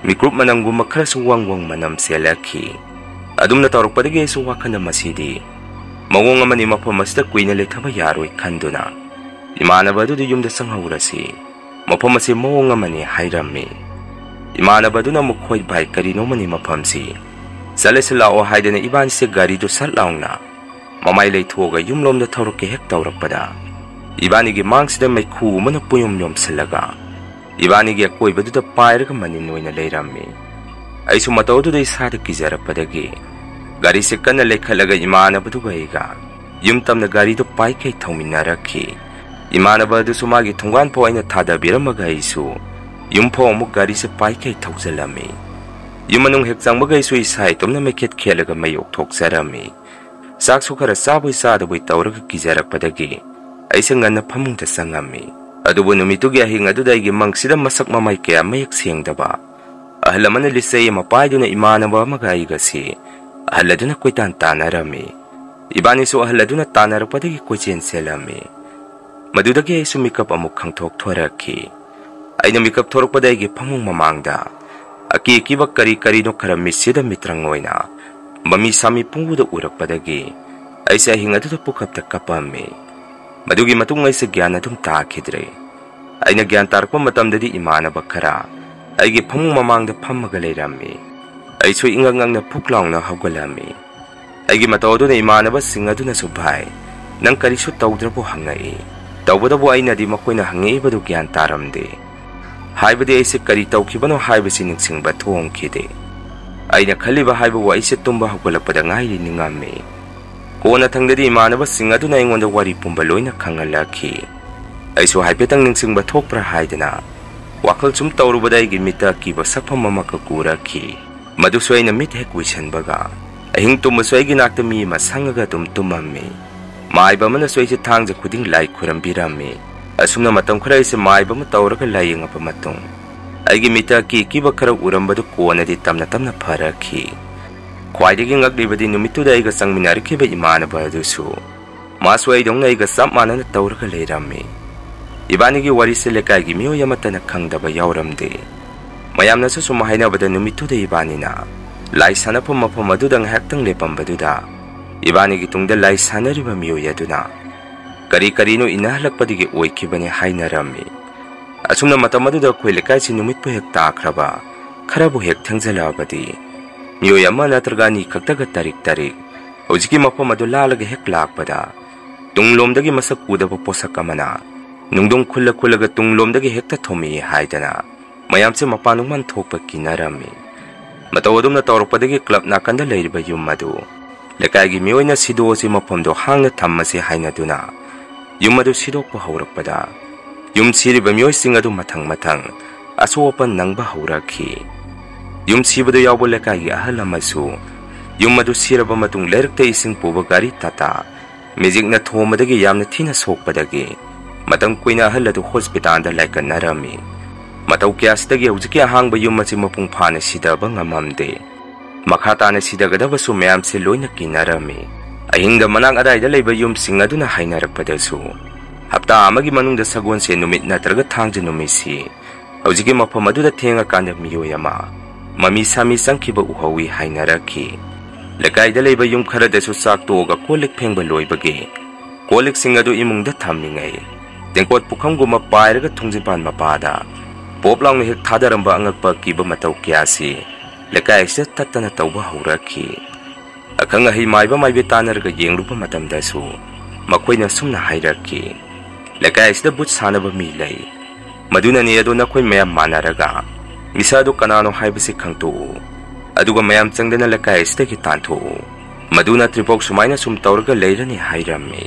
ꯃꯤꯀ꯭ꯔꯨꯞ ꯃꯅꯝꯒꯨꯝꯕ ꯈꯔꯁꯨ ꯋꯪ ꯋꯪ ꯃꯅꯝ ꯆꯦꯜꯂꯛꯈꯤ꯫ ꯑꯗꯨꯝꯅ ꯇꯧꯔꯛꯄꯗꯒꯤ ꯑꯩꯁꯨ ꯋꯥꯈꯜꯗ ꯃꯁꯤꯗꯤ ꯃꯑꯣꯡ ꯑꯃꯅꯤ, ꯃꯐꯝ ꯑꯁꯤꯗ ꯀꯨꯏꯅ ꯂꯩꯊꯕ ꯌꯥꯔꯣꯏ ꯈꯟꯗꯨꯅ ꯏꯃꯥꯟꯅꯕ ꯑꯗꯨꯗ ꯌꯨꯝꯗ ꯆꯪꯍꯧꯔꯁꯤ, ꯃꯐꯝ ꯑꯁꯤ ꯃꯑꯣꯡ ꯑꯃꯅꯤ ꯍꯥꯏꯔꯝꯃꯤ꯫ ꯏꯃꯥꯟꯅꯕ ꯑꯗꯨꯅ ꯑꯃꯨꯛ, "ꯍꯣꯏ ꯚꯥꯏ, ꯀꯔꯤꯅꯣꯃꯅꯤ ꯃꯐꯝꯁꯤ, ꯆꯠꯂꯁꯤ ꯂꯥꯛꯑꯣ" ꯍꯥꯏꯗꯅ ꯏꯕꯥꯅꯤꯁꯦ ꯒꯥꯔꯤꯗꯨ ꯁꯠ ꯂꯥꯎꯅ ꯃꯃꯥꯏ ꯂꯩꯊꯣꯛꯑꯒ ꯌꯨꯝꯂꯣꯝꯗ ꯊꯧꯔꯛꯀꯦ ꯍꯦꯛ ꯇꯧꯔꯛꯄꯗ, ꯏꯕꯥꯅꯤꯒꯤ ꯃꯥꯡꯁꯤꯗ ꯃꯩꯈꯨ ꯑꯃꯅ ꯄꯨꯌꯨꯝ ꯌꯣꯝꯁꯤꯜꯂꯒ ꯏꯕꯥꯅꯤꯒꯤ ꯑꯀꯣꯏꯕꯗꯨꯗ ꯄꯥꯏꯔꯒ ꯃꯅꯤꯟ ꯑꯣꯏꯅ ꯂꯩꯔꯝꯃꯤ꯫ ꯑꯩꯁꯨ ꯃꯇꯧ ꯑꯗꯨꯗ ꯏꯁꯥꯗ ꯀꯤꯖꯔꯛꯄꯗꯒꯤ ꯒꯥꯔꯤꯁꯦ ꯀꯟꯅ ꯂꯩꯈꯠꯂꯒ ꯏꯃꯥꯟꯅꯕꯗꯨꯒ ꯑꯩꯒ ꯌꯨꯝ ꯇꯝꯅ ꯒꯥꯔꯤꯗꯨ ꯄꯥꯏꯈꯩ ꯊꯧꯃꯤꯟꯅꯔꯛꯈꯤ꯫ ꯏꯃꯥꯟꯅꯕ ꯑꯗꯨꯁꯨ ꯃꯥꯒꯤ ꯊꯣꯡꯒꯥꯟ ꯐꯥꯎ ꯑꯩꯅ ꯊꯥꯗꯕꯤꯔꯝꯃꯒ ꯑꯩꯁꯨ ꯌꯨꯝ ꯐꯥꯎ ꯑꯃꯨꯛ ꯒꯥꯔꯤꯁꯦ ꯄꯥꯏꯈꯩ ꯊꯧꯖꯤꯜꯂꯝꯃꯤ꯫ ꯌꯨꯝ ꯃꯅꯨꯡ ꯍꯦꯛ ꯆꯪꯕꯒ ꯑꯩꯁꯨ ꯏꯁꯥ ꯏꯇꯣꯝꯅ ꯃꯩꯈꯦꯠ ꯈꯦꯠꯂꯒ ꯃꯩ ꯑꯣꯛꯊꯣꯛꯆꯔꯝꯃꯤ꯫ ꯆꯥꯛꯁꯨ ꯈꯔ ꯆꯥꯕꯣꯏ ꯆꯥꯗꯕꯣꯏ ꯇꯧꯔꯒ ꯀꯤꯖꯔꯛꯄꯗꯒꯤ ꯑꯩꯁꯦ ꯉꯟꯅ ꯐꯃꯨꯡꯗ ꯆꯪꯉꯝꯃꯤ꯫ ꯑꯗꯨꯕꯨ ꯅꯨꯃꯤꯠꯇꯨꯒꯤ ꯑꯍꯤꯡ ꯑꯗꯨꯗ ꯑꯩꯒꯤ ꯃꯪꯁꯤꯗ ꯃꯁꯛ ꯃꯃꯥꯏ ꯀꯌꯥ ꯃꯌꯦꯛ ꯁꯦꯡꯗꯕ ꯑꯍꯜ ꯑꯃꯅ ꯂꯤꯆꯩ ꯑꯃ ꯄꯥꯏꯗꯨꯅ ꯏꯃꯥꯟꯅꯕ ꯑꯃꯒ ꯑꯩꯒꯁꯤ ꯑꯍꯜ ꯑꯗꯨꯅ ꯀꯣꯏꯇꯥꯟ ꯇꯥꯟꯅꯔꯝꯃꯤ꯫ ꯏꯕꯥꯅꯤꯁꯨ ꯑꯍꯜ ꯑꯗꯨꯅ ꯇꯥꯟꯅꯔꯛꯄꯗꯒꯤ ꯀꯣꯏꯆꯦꯟ ꯆꯦꯜꯂꯝꯃꯤ꯫ ꯃꯗꯨꯗꯒꯤ ꯑꯩꯁꯨ ꯃꯤꯀꯞ ꯑꯃꯨꯛ ꯈꯪꯊꯣꯛ ꯊꯣꯔꯛꯈꯤ꯫ ꯑꯩꯅ ꯃꯤꯀꯞ ꯊꯣꯔꯛꯄꯗ ꯑꯩꯒꯤ ꯐꯃꯨꯡ ꯃꯃꯥꯡꯗ ꯑꯀꯤ ꯑꯀꯤꯕ ꯀꯔꯤ ꯀꯔꯤꯅꯣ ꯈꯔ ꯃꯤꯠꯁꯤꯗ ꯃꯤꯇ꯭ꯔꯪ ꯑꯣꯏꯅ ꯃꯃꯤ ꯁꯥꯃꯤ ꯄꯨꯡꯎꯗ ꯎꯔꯛꯄꯗꯒꯤ ꯑꯩꯁꯦ ꯑꯍꯤꯡ ꯑꯗꯨꯗ ꯄꯨꯈꯞꯇ ꯀꯞꯄꯝꯃꯤ꯫ ꯃꯗꯨꯒꯤ ꯃꯇꯨꯡ ꯑꯩꯁꯦ ꯒ꯭ꯌꯥꯟ ꯑꯗꯨꯝ ꯇꯥꯈꯤꯗ꯭ꯔꯦ꯫ ꯑꯩꯅ ꯒ꯭ꯌꯥꯟ ꯇꯥꯔꯛꯄ ꯃꯇꯝꯗꯗꯤ ꯏꯃꯥꯟꯅꯕ ꯈꯔ ꯑꯩꯒꯤ ꯐꯃꯨꯡ ꯃꯃꯥꯡꯗ ꯐꯝꯃꯒ ꯂꯩꯔꯝꯃꯤ꯫ ꯑꯩꯁꯨ ꯏꯉꯛ ꯉꯛꯅ ꯐꯨꯛ ꯂꯥꯎꯅ ꯍꯧꯒꯠꯂꯝꯃꯤ꯫ ꯑꯩꯒꯤ ꯃꯇꯧ ꯑꯗꯨꯅ ꯏꯃꯥꯟꯅꯕꯁꯤꯡ ꯑꯗꯨꯅꯁꯨ, "ꯚꯥꯏ, ꯅꯪ ꯀꯔꯤꯁꯨ ꯇꯧꯗ꯭ꯔꯕꯣ?" ꯍꯪꯉꯛꯏ꯫ ꯇꯧꯕꯇꯕꯨ ꯑꯩꯅꯗꯤ ꯃꯈꯣꯏꯅ ꯍꯪꯉꯛꯏꯕꯗꯨ ꯒ꯭ꯌꯥꯟ ꯇꯥꯔꯝꯗꯦ꯫ ꯍꯥꯏꯕꯗꯤ ꯑꯩꯁꯦ ꯀꯔꯤ ꯇꯧꯈꯤꯕꯅꯣ ꯍꯥꯏꯕꯁꯤ ꯅꯤꯡꯁꯤꯡꯕ ꯊꯣꯡꯈꯤꯗꯦ꯫ ꯑꯩꯅ ꯈꯜꯂꯤꯕ ꯍꯥꯏꯕꯕꯨ ꯑꯩꯁꯦ ꯇꯨꯝꯕ ꯍꯧꯒꯠꯂꯛꯄꯗ ꯉꯥꯏꯔꯤ ꯅꯤꯡꯉꯝꯃꯤ꯫ ꯀꯣꯟꯅꯊꯪꯗꯗꯤ ꯏꯃꯥꯟꯅꯕꯁꯤꯡ ꯑꯗꯨꯅ ꯑꯩꯉꯣꯟꯗ ꯋꯥꯔꯤ ꯄꯨꯝꯕ ꯂꯣꯏꯅ ꯈꯪꯍꯜꯂꯛꯈꯤ꯫ ꯑꯩꯁꯨ ꯍꯥꯏꯐꯦꯠꯇꯪ ꯅꯤꯡꯁꯤꯡꯕ ꯊꯣꯛꯄ꯭ꯔꯥ ꯍꯥꯏꯗꯅ ꯋꯥꯈꯜ ꯁꯨꯝ ꯇꯧꯔꯨꯕꯗ ꯑꯩꯒꯤ ꯃꯤꯠꯇ ꯑꯀꯤꯕ ꯁꯛꯐꯝ ꯑꯃꯈꯛ ꯎꯔꯛꯈꯤ꯫ ꯃꯗꯨꯁꯨ ꯑꯩꯅ ꯃꯤꯠ ꯍꯦꯛ ꯎꯏꯁꯟꯕꯒ ꯑꯍꯤꯡ ꯇꯨꯝꯕꯁꯨ ꯑꯩꯒꯤ ꯅꯥꯛꯇ ꯃꯤ ꯑꯃ ꯁꯪꯉꯒ ꯑꯗꯨꯝ ꯇꯨꯝꯃꯝꯃꯤ꯫ ꯃꯥꯏꯕ ꯑꯃꯅꯁꯨ ꯑꯩꯁꯦ ꯊꯥꯡꯖ ꯈꯨꯗꯤꯡ ꯂꯥꯏ ꯈꯨꯔꯝꯕꯤꯔꯝꯃꯤ꯫ ꯑꯁꯨꯝꯅ ꯃꯇꯝ ꯈꯔ ꯑꯩꯁꯦ ꯃꯥꯏꯕ ꯑꯃ ꯇꯧꯔꯒ ꯂꯥꯏꯌꯦꯡꯉꯕ ꯃꯇꯨꯡ, ꯑꯩꯒꯤ ꯃꯤꯠꯇ ꯑꯀꯤ ꯑꯀꯤꯕ ꯈꯔ ꯎꯔꯝꯕꯗꯨ ꯀꯣꯟꯅꯗꯤ ꯇꯞꯅ ꯇꯞꯅ ꯐꯔꯛꯈꯤ꯫ ꯈ꯭ꯋꯥꯏꯗꯒꯤ ꯉꯛꯂꯤꯕꯗꯤ ꯅꯨꯃꯤꯠꯇꯨꯗ ꯑꯩꯒ ꯆꯪꯃꯤꯟꯅꯔꯛꯈꯤꯕ ꯏꯃꯥꯟꯅꯕ ꯑꯗꯨꯁꯨ ꯃꯥꯁꯨ ꯑꯩꯗꯧꯅ ꯑꯩꯒ ꯆꯞ ꯃꯥꯟꯅꯅ ꯇꯧꯔꯒ ꯂꯩꯔꯝꯃꯤ꯫ ꯏꯕꯥꯅꯤꯒꯤ ꯋꯥꯔꯤꯁꯦ ꯂꯩꯀꯥꯏꯒꯤ ꯃꯤꯑꯣꯏ ꯑꯃꯠꯇꯅ ꯈꯪꯗꯕ ꯌꯥꯎꯔꯝꯗꯦ꯫ ꯃꯌꯥꯝꯅꯁꯨ ꯁꯨꯝ ꯍꯥꯏꯅꯕꯗ ꯅꯨꯃꯤꯠꯇꯨꯗ ꯏꯕꯥꯅꯤꯅ ꯂꯥꯏ ꯁꯥꯟꯅꯐꯝ ꯃꯐꯝ ꯑꯗꯨꯗ ꯉꯥꯏꯍꯥꯛꯇꯪ ꯂꯦꯞꯄꯝꯕꯗꯨꯗ ꯏꯕꯥꯅꯤꯒꯤ ꯇꯨꯡꯗ ꯂꯥꯏ ꯁꯥꯟꯅꯔꯤꯕ ꯃꯤꯑꯣꯏ ꯑꯗꯨꯅ ꯀꯔꯤ ꯀꯔꯤꯅꯣ ꯏꯟꯅꯍꯜꯂꯛꯄꯗꯒꯤ ꯑꯣꯏꯈꯤꯕꯅꯤ ꯍꯥꯏꯅꯔꯝꯃꯤ꯫ ꯑꯁꯨꯝꯅ ꯃꯇꯝ ꯑꯗꯨꯗ ꯑꯩꯈꯣꯏ ꯂꯩꯀꯥꯏꯁꯤ ꯅꯨꯃꯤꯠꯄꯨ ꯍꯦꯛ ꯇꯥꯈ꯭ꯔꯕ, ꯈꯔꯕꯨ ꯍꯦꯛ ꯊꯦꯡꯖꯜꯂꯛꯑꯕꯗꯤ ꯃꯤꯑꯣꯏ ꯑꯃ ꯅꯠꯇ꯭ꯔꯒ ꯑꯅꯤ ꯈꯛꯇꯒ ꯇꯔꯤꯛ ꯇꯔꯤꯛ ꯍꯧꯖꯤꯛꯀꯤ ꯃꯐꯝ ꯑꯗꯨ ꯂꯥꯜꯂꯒ ꯍꯦꯛ ꯂꯥꯛꯄꯗ ꯇꯨꯡꯂꯣꯝꯗꯒꯤ ꯃꯁꯛ ꯎꯗꯕ ꯄꯣꯠꯁꯛ ꯑꯃꯅ ꯅꯨꯡꯗꯣꯡ ꯈꯨꯜꯂ ꯈꯨꯜꯂꯒ ꯇꯨꯡꯂꯣꯝꯗꯒꯤ ꯍꯦꯛꯇ ꯊꯣꯝꯃꯛꯏ ꯍꯥꯏꯗꯅ ꯃꯌꯥꯝꯁꯦ ꯃꯄꯥꯟ ꯅꯨꯡꯃꯥꯟ ꯊꯣꯛꯄ ꯀꯤꯅꯔꯝꯃꯤ꯫ ꯃꯇꯧ ꯑꯗꯨꯝꯅ ꯇꯧꯔꯛꯄꯗꯒꯤ ꯀ꯭ꯂꯕ ꯅꯥꯀꯟꯗ ꯂꯩꯔꯤꯕ ꯌꯨꯝ ꯑꯗꯨ ꯂꯩꯀꯥꯏꯒꯤ ꯃꯤꯑꯣꯏꯅ ꯁꯤꯗꯣꯛꯑꯁꯤ, ꯃꯐꯝꯗꯣ ꯍꯥꯡꯅ ꯊꯝꯃꯁꯤ ꯍꯥꯏꯅꯗꯨꯅ ꯌꯨꯝ ꯑꯗꯨ ꯁꯤꯗꯣꯛꯄ ꯍꯧꯔꯛꯄꯗ ꯌꯨꯝ ꯁꯤꯔꯤꯕ ꯃꯤꯑꯣꯏꯁꯤꯡ ꯑꯗꯨ ꯃꯊꯪ ꯃꯊꯪ ꯑꯁꯣꯛ ꯑꯄꯟ ꯅꯪꯕ ꯍꯧꯔꯛꯈꯤ꯫ ꯌꯨꯝ ꯁꯤꯕꯗ ꯌꯥꯎꯕ ꯂꯩꯀꯥꯏꯒꯤ ꯑꯍꯜ ꯑꯃꯁꯨ ꯌꯨꯝ ꯑꯗꯨ ꯁꯤꯔꯕ ꯃꯇꯨꯡ ꯂꯩꯔꯛꯇ ꯏꯁꯤꯡ ꯄꯨꯕ ꯒꯥꯔꯤ ꯇꯥꯇꯥ ꯃꯦꯖꯤꯛꯅ ꯊꯣꯝꯕꯗꯒꯤ ꯌꯥꯝꯅ ꯊꯤꯅ ꯁꯣꯛꯄꯗꯒꯤ ꯃꯇꯝ ꯀꯨꯏꯅ ꯑꯍꯜ ꯑꯗꯨ ꯍꯣꯁꯄꯤꯇꯥꯜꯗ ꯂꯥꯏꯀꯠꯅꯔꯝꯃꯤ꯫ ꯃꯇꯧ ꯀꯌꯥꯁꯤꯗꯒꯤ ꯍꯧꯖꯤꯛꯀꯤ ꯑꯍꯥꯡꯕ ꯌꯨꯝ ꯑꯁꯤ ꯃꯄꯨꯡ ꯐꯥꯅ ꯁꯤꯗꯕ ꯉꯝꯃꯝꯗꯦ꯫ ꯃꯈꯥ ꯇꯥꯅ ꯁꯤꯗꯒꯗꯕꯁꯨ ꯃꯌꯥꯝꯁꯦ ꯂꯣꯏꯅ ꯀꯤꯅꯔꯝꯃꯤ꯫ ꯑꯍꯤꯡꯗ ꯃꯅꯥꯛ ꯑꯗꯥꯏꯗ ꯂꯩꯕ ꯌꯨꯝꯁꯤꯡ ꯑꯗꯨꯅ ꯍꯥꯏꯅꯔꯛꯄꯗꯁꯨ ꯍꯞꯇꯥ ꯑꯃꯒꯤ ꯃꯅꯨꯡꯗ ꯁꯒꯣꯜꯁꯦꯟ ꯅꯨꯃꯤꯠ ꯅꯠꯇ꯭ꯔꯒ ꯊꯥꯡꯖ ꯅꯨꯃꯤꯠꯁꯤ ꯍꯧꯖꯤꯛꯀꯤ ꯃꯐꯝ ꯑꯗꯨꯗ ꯊꯦꯡꯉꯀꯥꯟꯗ ꯃꯤꯑꯣꯏ ꯑꯃ ꯃꯃꯤ ꯁꯥꯃꯤ ꯆꯪꯈꯤꯕ ꯎꯍꯧꯏ ꯍꯥꯏꯅꯔꯛꯈꯤ꯫ ꯂꯩꯀꯥꯏꯗ ꯂꯩꯕ ꯌꯨꯝ ꯈꯔꯗꯁꯨ ꯆꯥꯛ ꯇꯣꯛꯑꯒ ꯀꯣꯜ ꯂꯤꯛ ꯐꯦꯡꯕ ꯂꯣꯏꯕꯒꯤ ꯀꯣꯜ ꯂꯤꯛꯁꯤꯡ ꯑꯗꯨ ꯏꯃꯨꯡꯗ ꯊꯝꯂꯤꯉꯩ ꯇꯦꯡꯀꯣꯠ ꯄꯨꯈꯝꯒꯨꯝꯕ ꯄꯥꯏꯔꯒ ꯊꯣꯡꯖꯤꯟꯄꯥꯟ ꯃꯄꯥꯗ ꯄꯣꯞ ꯂꯥꯎꯅ ꯍꯦꯛ ꯊꯥꯗꯔꯝꯕ ꯑꯉꯛꯄ ꯑꯀꯤꯕ ꯃꯇꯧ ꯀꯌꯥꯁꯤ ꯂꯩꯀꯥꯏ ꯑꯁꯤꯗ ꯇꯠꯇꯅ ꯇꯧꯕ ꯍꯧꯔꯛꯈꯤ꯫ ꯑꯈꯪ ꯑꯍꯩ ꯃꯥꯏꯕ ꯃꯥꯏꯕꯤ ꯇꯥꯟꯅꯔꯒ ꯌꯦꯡꯂꯨꯕ ꯃꯇꯝꯗꯁꯨ ꯃꯈꯣꯏꯅ ꯁꯨꯝꯅ ꯍꯥꯏꯔꯛꯈꯤ, "ꯂꯩꯀꯥꯏ ꯑꯁꯤꯗ ꯕꯨꯠ ꯁꯥꯟꯅꯕ ꯃꯤ ꯂꯩ, ꯃꯗꯨꯅꯅꯤ꯫ ꯑꯗꯣ ꯅꯈꯣꯏ ꯃꯌꯥꯝ ꯃꯥꯟꯅꯔꯒ ꯃꯤꯁꯛ ꯑꯗꯨ ꯀꯅꯥꯅꯣ ꯍꯥꯏꯕꯁꯤ ꯈꯪꯗꯣꯛꯎ, ꯑꯗꯨꯒ ꯃꯌꯥꯝ ꯆꯪꯗꯅ ꯂꯩꯀꯥꯏ ꯑꯁꯤꯗꯒꯤ ꯇꯥꯟꯊꯣꯛꯎ꯫ ꯃꯗꯨ ꯅꯠꯇ꯭ꯔꯤꯐꯥꯎ ꯁꯨꯃꯥꯏꯅ ꯁꯨꯝ ꯇꯧꯔꯒ ꯂꯩꯔꯅꯤ" ꯍꯥꯏꯔꯝꯃꯤ꯫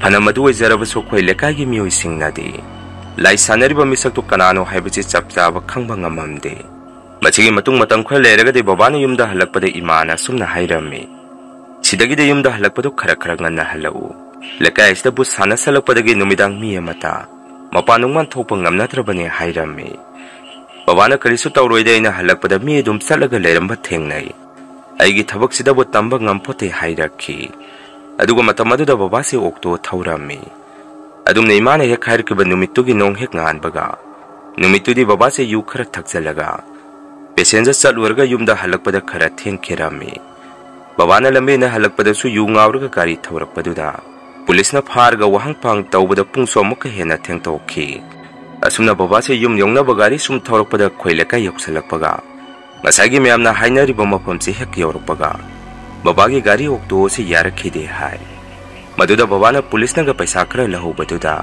ꯐꯅ ꯃꯗꯨ ꯑꯣꯏꯖꯔꯕꯁꯨ ꯑꯩꯈꯣꯏ ꯂꯩꯀꯥꯏꯒꯤ ꯃꯤꯑꯣꯏꯁꯤꯡꯅꯗꯤ ꯂꯥꯏ ꯁꯥꯟꯅꯔꯤꯕ ꯃꯤꯁꯛꯇꯨ ꯀꯅꯥꯅꯣ ꯍꯥꯏꯕꯁꯤ ꯆꯞ ꯆꯥꯕ ꯈꯪꯕ ꯉꯝꯃꯝꯗꯦ꯫ ꯃꯁꯤꯒꯤ ꯃꯇꯨꯡ ꯃꯇꯝ ꯈꯔ ꯂꯩꯔꯒꯗꯤ ꯕꯕꯥꯅ ꯌꯨꯝꯗ ꯍꯜꯂꯛꯄꯗ ꯏꯃꯥꯅ ꯑꯁꯨꯝꯅ ꯍꯥꯏꯔꯝꯃꯤ, "ꯁꯤꯗꯒꯤꯗꯤ ꯌꯨꯝꯗ ꯍꯜꯂꯛꯄꯗꯨ ꯈꯔ ꯈꯔ ꯉꯟꯅ ꯍꯜꯂꯛꯎ꯫ ꯂꯩꯀꯥꯏ ꯑꯁꯤꯗ ꯕꯨꯠ ꯁꯥꯟꯅꯁꯜꯂꯛꯄꯗꯒꯤ ꯅꯨꯃꯤꯗꯥꯡ ꯃꯤ ꯑꯃꯠꯇ ꯃꯄꯥꯟ ꯅꯨꯡꯃꯥꯟ ꯊꯣꯛꯄ ꯉꯝꯅꯗ꯭ꯔꯕꯅꯤ" ꯍꯥꯏꯔꯝꯃꯤ꯫ ꯕꯕꯥꯅ ꯀꯔꯤꯁꯨ ꯇꯧꯔꯣꯏꯗꯦ, ꯑꯩꯅ ꯍꯜꯂꯛꯄꯗ ꯃꯤ ꯑꯗꯨꯝ ꯆꯠꯂꯒ ꯂꯩꯔꯝꯕ ꯊꯦꯡꯅꯩ꯫ ꯑꯩꯒꯤ ꯊꯕꯛꯁꯤꯗꯕꯨ ꯇꯝꯕ ꯉꯝꯄꯣꯠꯇꯦ ꯍꯥꯏꯔꯛꯈꯤ꯫ ꯑꯗꯨꯒ ꯃꯇꯝ ꯑꯗꯨꯗ ꯕꯕꯥꯁꯦ ꯑꯣꯛꯇꯣ ꯊꯧꯔꯝꯃꯤ꯫ ꯑꯗꯨꯝꯅ ꯏꯃꯥꯅ ꯍꯦꯛ ꯍꯥꯏꯔꯛꯈꯤꯕ ꯅꯨꯃꯤꯠꯇꯨꯒꯤ ꯅꯣꯡ ꯍꯦꯛ ꯉꯥꯟꯕꯒ, ꯅꯨꯃꯤꯠꯇꯨꯗꯤ ꯕꯕꯥꯁꯦ ꯌꯨ ꯈꯔ ꯊꯛꯆꯜꯂꯒ ꯄꯦꯁꯦꯟꯖꯔ ꯆꯠꯂꯨꯔꯒ ꯌꯨꯝꯗ ꯍꯜꯂꯛꯄꯗ ꯈꯔ ꯊꯦꯡꯈꯤꯔꯝꯃꯤ꯫ ꯕꯕꯥꯅ ꯂꯝꯕꯦꯟꯗ ꯍꯜꯂꯛꯄꯗꯁꯨ ꯌꯨ ꯉꯥꯎꯔꯒ ꯒꯥꯔꯤ ꯊꯧꯔꯛꯄꯗꯨꯗ ꯄꯨꯂꯤꯁꯅ ꯐꯥꯔꯒ ꯋꯥꯍꯪ ꯄꯥꯡ ꯇꯧꯕꯗ ꯄꯨꯡꯁꯨ ꯑꯃꯨꯛꯀ ꯍꯦꯟꯅ ꯊꯦꯡꯇꯣꯛꯈꯤ꯫ ꯑꯁꯨꯝꯅ ꯕꯕꯥꯁꯦ ꯌꯨꯝ ꯌꯧꯅꯕ ꯒꯥꯔꯤ ꯁꯨꯝ ꯊꯧꯔꯛꯄꯗ ꯑꯩꯈꯣꯏ ꯂꯩꯀꯥꯏ ꯌꯧꯁꯜꯂꯛꯄꯒ, ꯉꯁꯥꯏꯒꯤ ꯃꯌꯥꯝꯅ ꯍꯥꯏꯅꯔꯤꯕ ꯃꯐꯝꯁꯤ ꯍꯦꯛ ꯌꯧꯔꯛꯄꯒ, ꯕꯕꯥꯒꯤ ꯒꯥꯔꯤ ꯑꯣꯛꯇꯣ ꯑꯁꯤ ꯌꯥꯔꯛꯈꯤꯗꯦ ꯍꯥꯏ꯫ ꯃꯗꯨꯗ ꯕꯕꯥꯅ ꯄꯨꯂꯤꯁꯅꯒ ꯄꯩꯁꯥ ꯈꯔ ꯂꯧꯍꯧꯕꯗꯨꯗ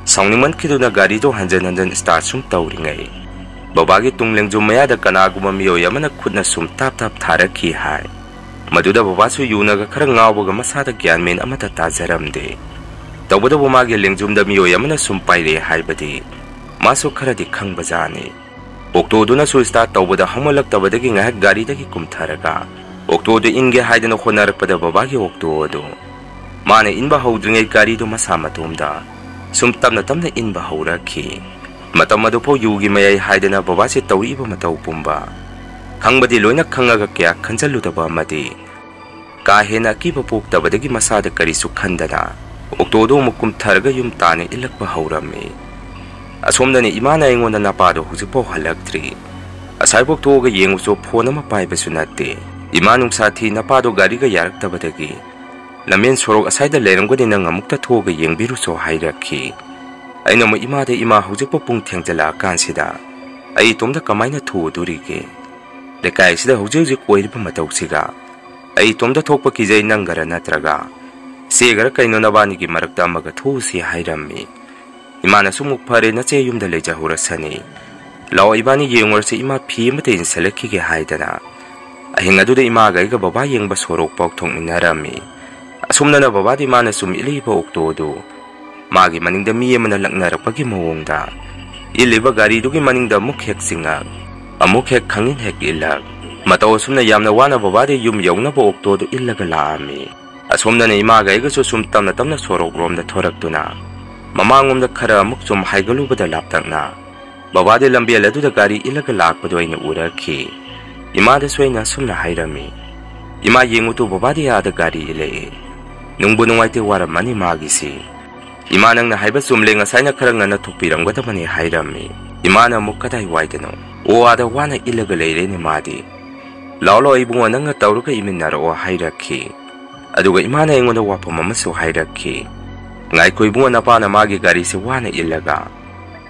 ꯁꯥꯎꯅꯤꯡꯃꯟꯈꯤꯗꯨꯅ ꯒꯥꯔꯤꯗꯣ ꯍꯟꯖꯟ ꯍꯟꯖꯟ ꯁ꯭ꯇꯥꯔꯠ ꯁꯨꯝ ꯇꯧꯔꯤꯉꯩ, ꯕꯕꯥꯒꯤ ꯇꯨꯡ ꯂꯦꯡꯖꯨꯝ ꯃꯌꯥꯗ ꯀꯅꯥꯒꯨꯝꯕ ꯃꯤꯑꯣꯏ ꯑꯃꯅ ꯈꯨꯠꯅ ꯁꯨꯝ ꯇꯥꯞ ꯇꯥꯞ ꯊꯥꯔꯛꯈꯤ ꯍꯥꯏ꯫ ꯃꯗꯨꯗ ꯕꯕꯥꯁꯨ ꯌꯨꯅꯒ ꯈꯔ ꯉꯥꯎꯕꯒ ꯃꯁꯥꯗ ꯒ꯭ꯌꯥꯟ ꯃꯦꯟ ꯑꯃꯠꯇ ꯇꯥꯖꯔꯝꯗꯦ꯫ ꯇꯧꯕꯇꯕꯨ ꯃꯥꯒꯤ ꯂꯦꯡꯖꯨꯝꯗ ꯃꯤꯑꯣꯏ ꯑꯃꯅ ꯁꯨꯝ ꯄꯥꯏꯔꯛꯑꯦ ꯍꯥꯏꯕꯗꯤ ꯃꯥꯁꯨ ꯈꯔꯗꯤ ꯈꯪꯕꯖꯥꯠꯅꯤ꯫ ꯑꯣꯛꯇꯣꯗꯨꯅꯁꯨ ꯁ꯭ꯇꯥꯔꯠ ꯇꯧꯕꯗ ꯍꯧꯃꯜꯂꯛꯇꯕꯗꯒꯤ ꯉꯥꯏꯍꯥꯛ ꯒꯥꯔꯤꯗꯒꯤ ꯀꯨꯝꯊꯔꯒ ꯑꯣꯛꯇꯣꯗꯨ ꯏꯟꯒꯦ ꯍꯥꯏꯗꯅ ꯍꯣꯠꯅꯔꯛꯄꯗ ꯕꯕꯥꯒꯤ ꯑꯣꯛꯇꯣ ꯑꯗꯨ ꯃꯥꯅ ꯏꯟꯕ ꯍꯧꯗ꯭ꯔꯤꯉꯩ ꯒꯥꯔꯤꯗꯨ ꯃꯁꯥ ꯃꯇꯣꯝꯗ ꯁꯨꯝ ꯇꯞꯅ ꯇꯞꯅ ꯏꯟꯕ ꯍꯧꯔꯛꯈꯤ꯫ ꯃꯇꯝ ꯑꯗꯨꯐꯥꯎ ꯌꯨꯒꯤ ꯃꯌꯥꯏ ꯍꯥꯏꯗꯅ ꯕꯕꯥꯁꯤ ꯇꯧꯔꯛꯏꯕ ꯃꯇꯧ ꯄꯨꯝꯕ ꯈꯪꯕꯗꯤ ꯂꯣꯏꯅ ꯈꯪꯉꯒ ꯀꯌꯥ ꯈꯟꯖꯜꯂꯨꯗꯕ ꯑꯃꯗꯤ ꯀꯥ ꯍꯦꯟꯅ ꯑꯀꯤꯕ ꯄꯣꯛꯇꯕꯗꯒꯤ ꯃꯁꯥꯗ ꯀꯔꯤꯁꯨ ꯈꯟꯗꯅ ꯑꯣꯛꯇꯣꯗꯨ ꯑꯃꯨꯛ ꯀꯨꯝꯊꯔꯒ ꯌꯨꯝ ꯇꯥꯅ ꯏꯜꯂꯛꯄ ꯍꯧꯔꯝꯃꯤ꯫ ꯑꯁꯣꯝꯗꯅ ꯏꯃꯥꯅ ꯑꯩꯉꯣꯟꯗ ꯅꯄꯥꯗꯣ ꯍꯧꯖꯤꯛꯐꯥꯎ ꯍꯜꯂꯛꯇ꯭ꯔꯤ, ꯑꯁꯥꯏꯐꯥꯎ ꯊꯣꯛꯑꯒ ꯌꯦꯡꯉꯨꯆꯣ, ꯐꯣꯟ ꯑꯃ ꯄꯥꯏꯕꯁꯨ ꯅꯠꯇꯦ, ꯏꯃꯥ ꯅꯨꯡꯁꯥ ꯊꯤ, ꯅꯄꯥꯗꯣ ꯒꯥꯔꯤꯒ ꯌꯥꯔꯛꯇꯕꯗꯒꯤ ꯂꯝꯕꯦꯟ ꯁꯣꯔꯣꯛ ꯑꯁꯥꯏꯗ ꯂꯩꯔꯝꯒꯅꯤ, ꯅꯪ ꯑꯃꯨꯛꯇ ꯊꯣꯛꯑꯒ ꯌꯦꯡꯕꯤꯔꯨꯆꯣ ꯍꯥꯏꯔꯛꯈꯤ꯫ ꯑꯩꯅ ꯑꯃꯨꯛ ꯏꯃꯥꯗ, ꯏꯃꯥ, ꯍꯧꯖꯤꯛꯄꯨ ꯄꯨꯡ ꯊꯦꯡꯖꯜꯂꯛꯑꯀꯥꯟꯁꯤꯗ ꯑꯩ ꯏꯇꯣꯝꯇ ꯀꯃꯥꯏꯅ ꯊꯣꯛꯎꯗꯣꯔꯤꯒꯦ? ꯂꯩꯀꯥꯏꯁꯤꯗ ꯍꯧꯖꯤꯛ ꯍꯧꯖꯤꯛ ꯑꯣꯏꯔꯤꯕ ꯃꯇꯧꯁꯤꯒ ꯑꯩ ꯏꯇꯣꯝꯇ ꯊꯣꯛꯄ ꯀꯤꯖꯩ, ꯅꯪꯒꯔ ꯅꯠꯇ꯭ꯔꯒ ꯆꯦꯒꯔ ꯀꯩꯅꯣ ꯅꯕꯥꯅꯤꯒꯤ ꯃꯔꯛꯇ ꯑꯃꯒ ꯊꯣꯛꯎꯁꯤ ꯍꯥꯏꯔꯝꯃꯤ꯫ ꯏꯃꯥꯅꯁꯨ ꯑꯃꯨꯛ ꯐꯔꯦ, ꯅꯆꯦ ꯌꯨꯝꯗ ꯂꯩꯖꯍꯧꯔꯁꯅꯤ, ꯂꯥꯛꯑꯣ ꯏꯕꯥꯅꯤ ꯌꯦꯡꯉꯨꯔꯁꯤ, ꯏꯃꯥ ꯐꯤ ꯑꯃꯇ ꯏꯟꯁꯤꯜꯂꯛꯈꯤꯒꯦ ꯍꯥꯏꯗꯅ ꯑꯍꯤꯡ ꯑꯗꯨꯗ ꯏꯃꯥꯒ ꯑꯩꯒ ꯕꯕꯥ ꯌꯦꯡꯕ ꯁꯣꯔꯣꯛ ꯐꯥꯎ ꯊꯣꯛꯃꯤꯟꯅꯔꯝꯃꯤ꯫ ꯑꯁꯣꯝꯗꯅ ꯕꯕꯥꯗꯤ ꯃꯥꯅ ꯁꯨꯝ ꯏꯜꯂꯛꯏꯕ ꯑꯣꯛꯇꯣ ꯑꯗꯨ ꯃꯥꯒꯤ ꯃꯅꯤꯡꯗ ꯃꯤ ꯑꯃꯅ ꯂꯛꯅꯔꯛꯄꯒꯤ ꯃꯑꯣꯡꯗ ꯏꯜꯂꯤꯕ ꯒꯥꯔꯤꯗꯨꯒꯤ ꯃꯅꯤꯡꯗ ꯑꯃꯨꯛ ꯍꯦꯛ ꯆꯤꯡꯉꯛ, ꯑꯃꯨꯛ ꯍꯦꯛ ꯈꯪꯏꯟ ꯍꯦꯛ ꯏꯜꯂꯛ꯫ ꯃꯇꯧ ꯑꯁꯨꯝꯅ ꯌꯥꯝꯅ ꯋꯥꯅ ꯕꯕꯥꯗꯤ ꯌꯨꯝ ꯌꯧꯅꯕ ꯑꯣꯛꯇꯣꯗꯨ ꯏꯜꯂꯒ ꯂꯥꯛꯑꯝꯃꯤ꯫ ꯑꯁꯣꯝꯗꯅ ꯏꯃꯥꯒ ꯑꯩꯒꯁꯨ ꯁꯨꯝ ꯇꯞꯅ ꯇꯞꯅ ꯁꯣꯔꯣꯛꯔꯣꯝꯗ ꯊꯣꯔꯛꯇꯨꯅ ꯃꯃꯥꯡꯂꯣꯝꯗ ꯈꯔ ꯑꯃꯨꯛ ꯁꯨꯝ ꯍꯥꯏꯒꯠꯂꯨꯕꯗ ꯂꯥꯞꯇꯛꯅ ꯕꯕꯥꯗꯤ ꯂꯝꯕꯦꯜ ꯑꯗꯨꯗ ꯒꯥꯔꯤ ꯏꯜꯂꯒ ꯂꯥꯛꯄꯗꯣ ꯑꯩꯅ ꯎꯔꯛꯈꯤ꯫ ꯏꯃꯥꯗꯁꯨ ꯑꯩꯅ ꯑꯁꯨꯝꯅ ꯍꯥꯏꯔꯝꯃꯤ, "ꯏꯃꯥ, ꯌꯦꯡꯉꯨ ꯇꯨ, ꯕꯕꯥꯗꯤ ꯑꯥꯗ ꯒꯥꯔꯤ ꯏꯜꯂꯛꯑꯦ꯫ ꯅꯨꯡꯕꯨ ꯅꯨꯡꯉꯥꯏꯇꯦ, ꯋꯥꯔꯝꯃꯅꯤ ꯃꯥꯒꯤꯁꯤ꯫" "ꯏꯃꯥ, ꯅꯪꯅ ꯍꯥꯏꯕ ꯆꯨꯝꯂꯦ, ꯉꯁꯥꯏꯅ ꯈꯔ ꯉꯟꯅ ꯊꯣꯛꯄꯤꯔꯝꯒꯗꯕꯅꯤ," ꯍꯥꯏꯔꯝꯃꯤ꯫ ꯏꯃꯥꯅ ꯑꯃꯨꯛ, "ꯀꯗꯥꯏꯋꯥꯏꯗꯅꯣ?" "ꯑꯣ, ꯑꯥꯗ ꯋꯥꯅ ꯏꯜꯂꯒ ꯂꯩꯔꯦꯅꯦ ꯃꯥꯗꯤ꯫ ꯂꯥꯛꯑꯣ ꯂꯥꯛꯑꯣ ꯏꯕꯨꯡꯉꯣ, ꯅꯪꯅ ꯇꯧꯔꯒ ꯏꯃꯤꯟꯅꯔꯛꯑꯣ," ꯍꯥꯏꯔꯛꯈꯤ꯫ ꯑꯗꯨꯒ ꯏꯃꯥꯅ ꯑꯩꯉꯣꯟꯗ ꯋꯥꯐꯝ ꯑꯃꯁꯨ ꯍꯥꯏꯔꯛꯈꯤ꯫ "ꯉꯥꯏꯈꯣ ꯏꯕꯨꯡꯉꯣ, ꯅꯄꯥꯅ ꯃꯥꯒꯤ ꯒꯥꯔꯤꯁꯤ ꯋꯥꯅ ꯏꯜꯂꯒ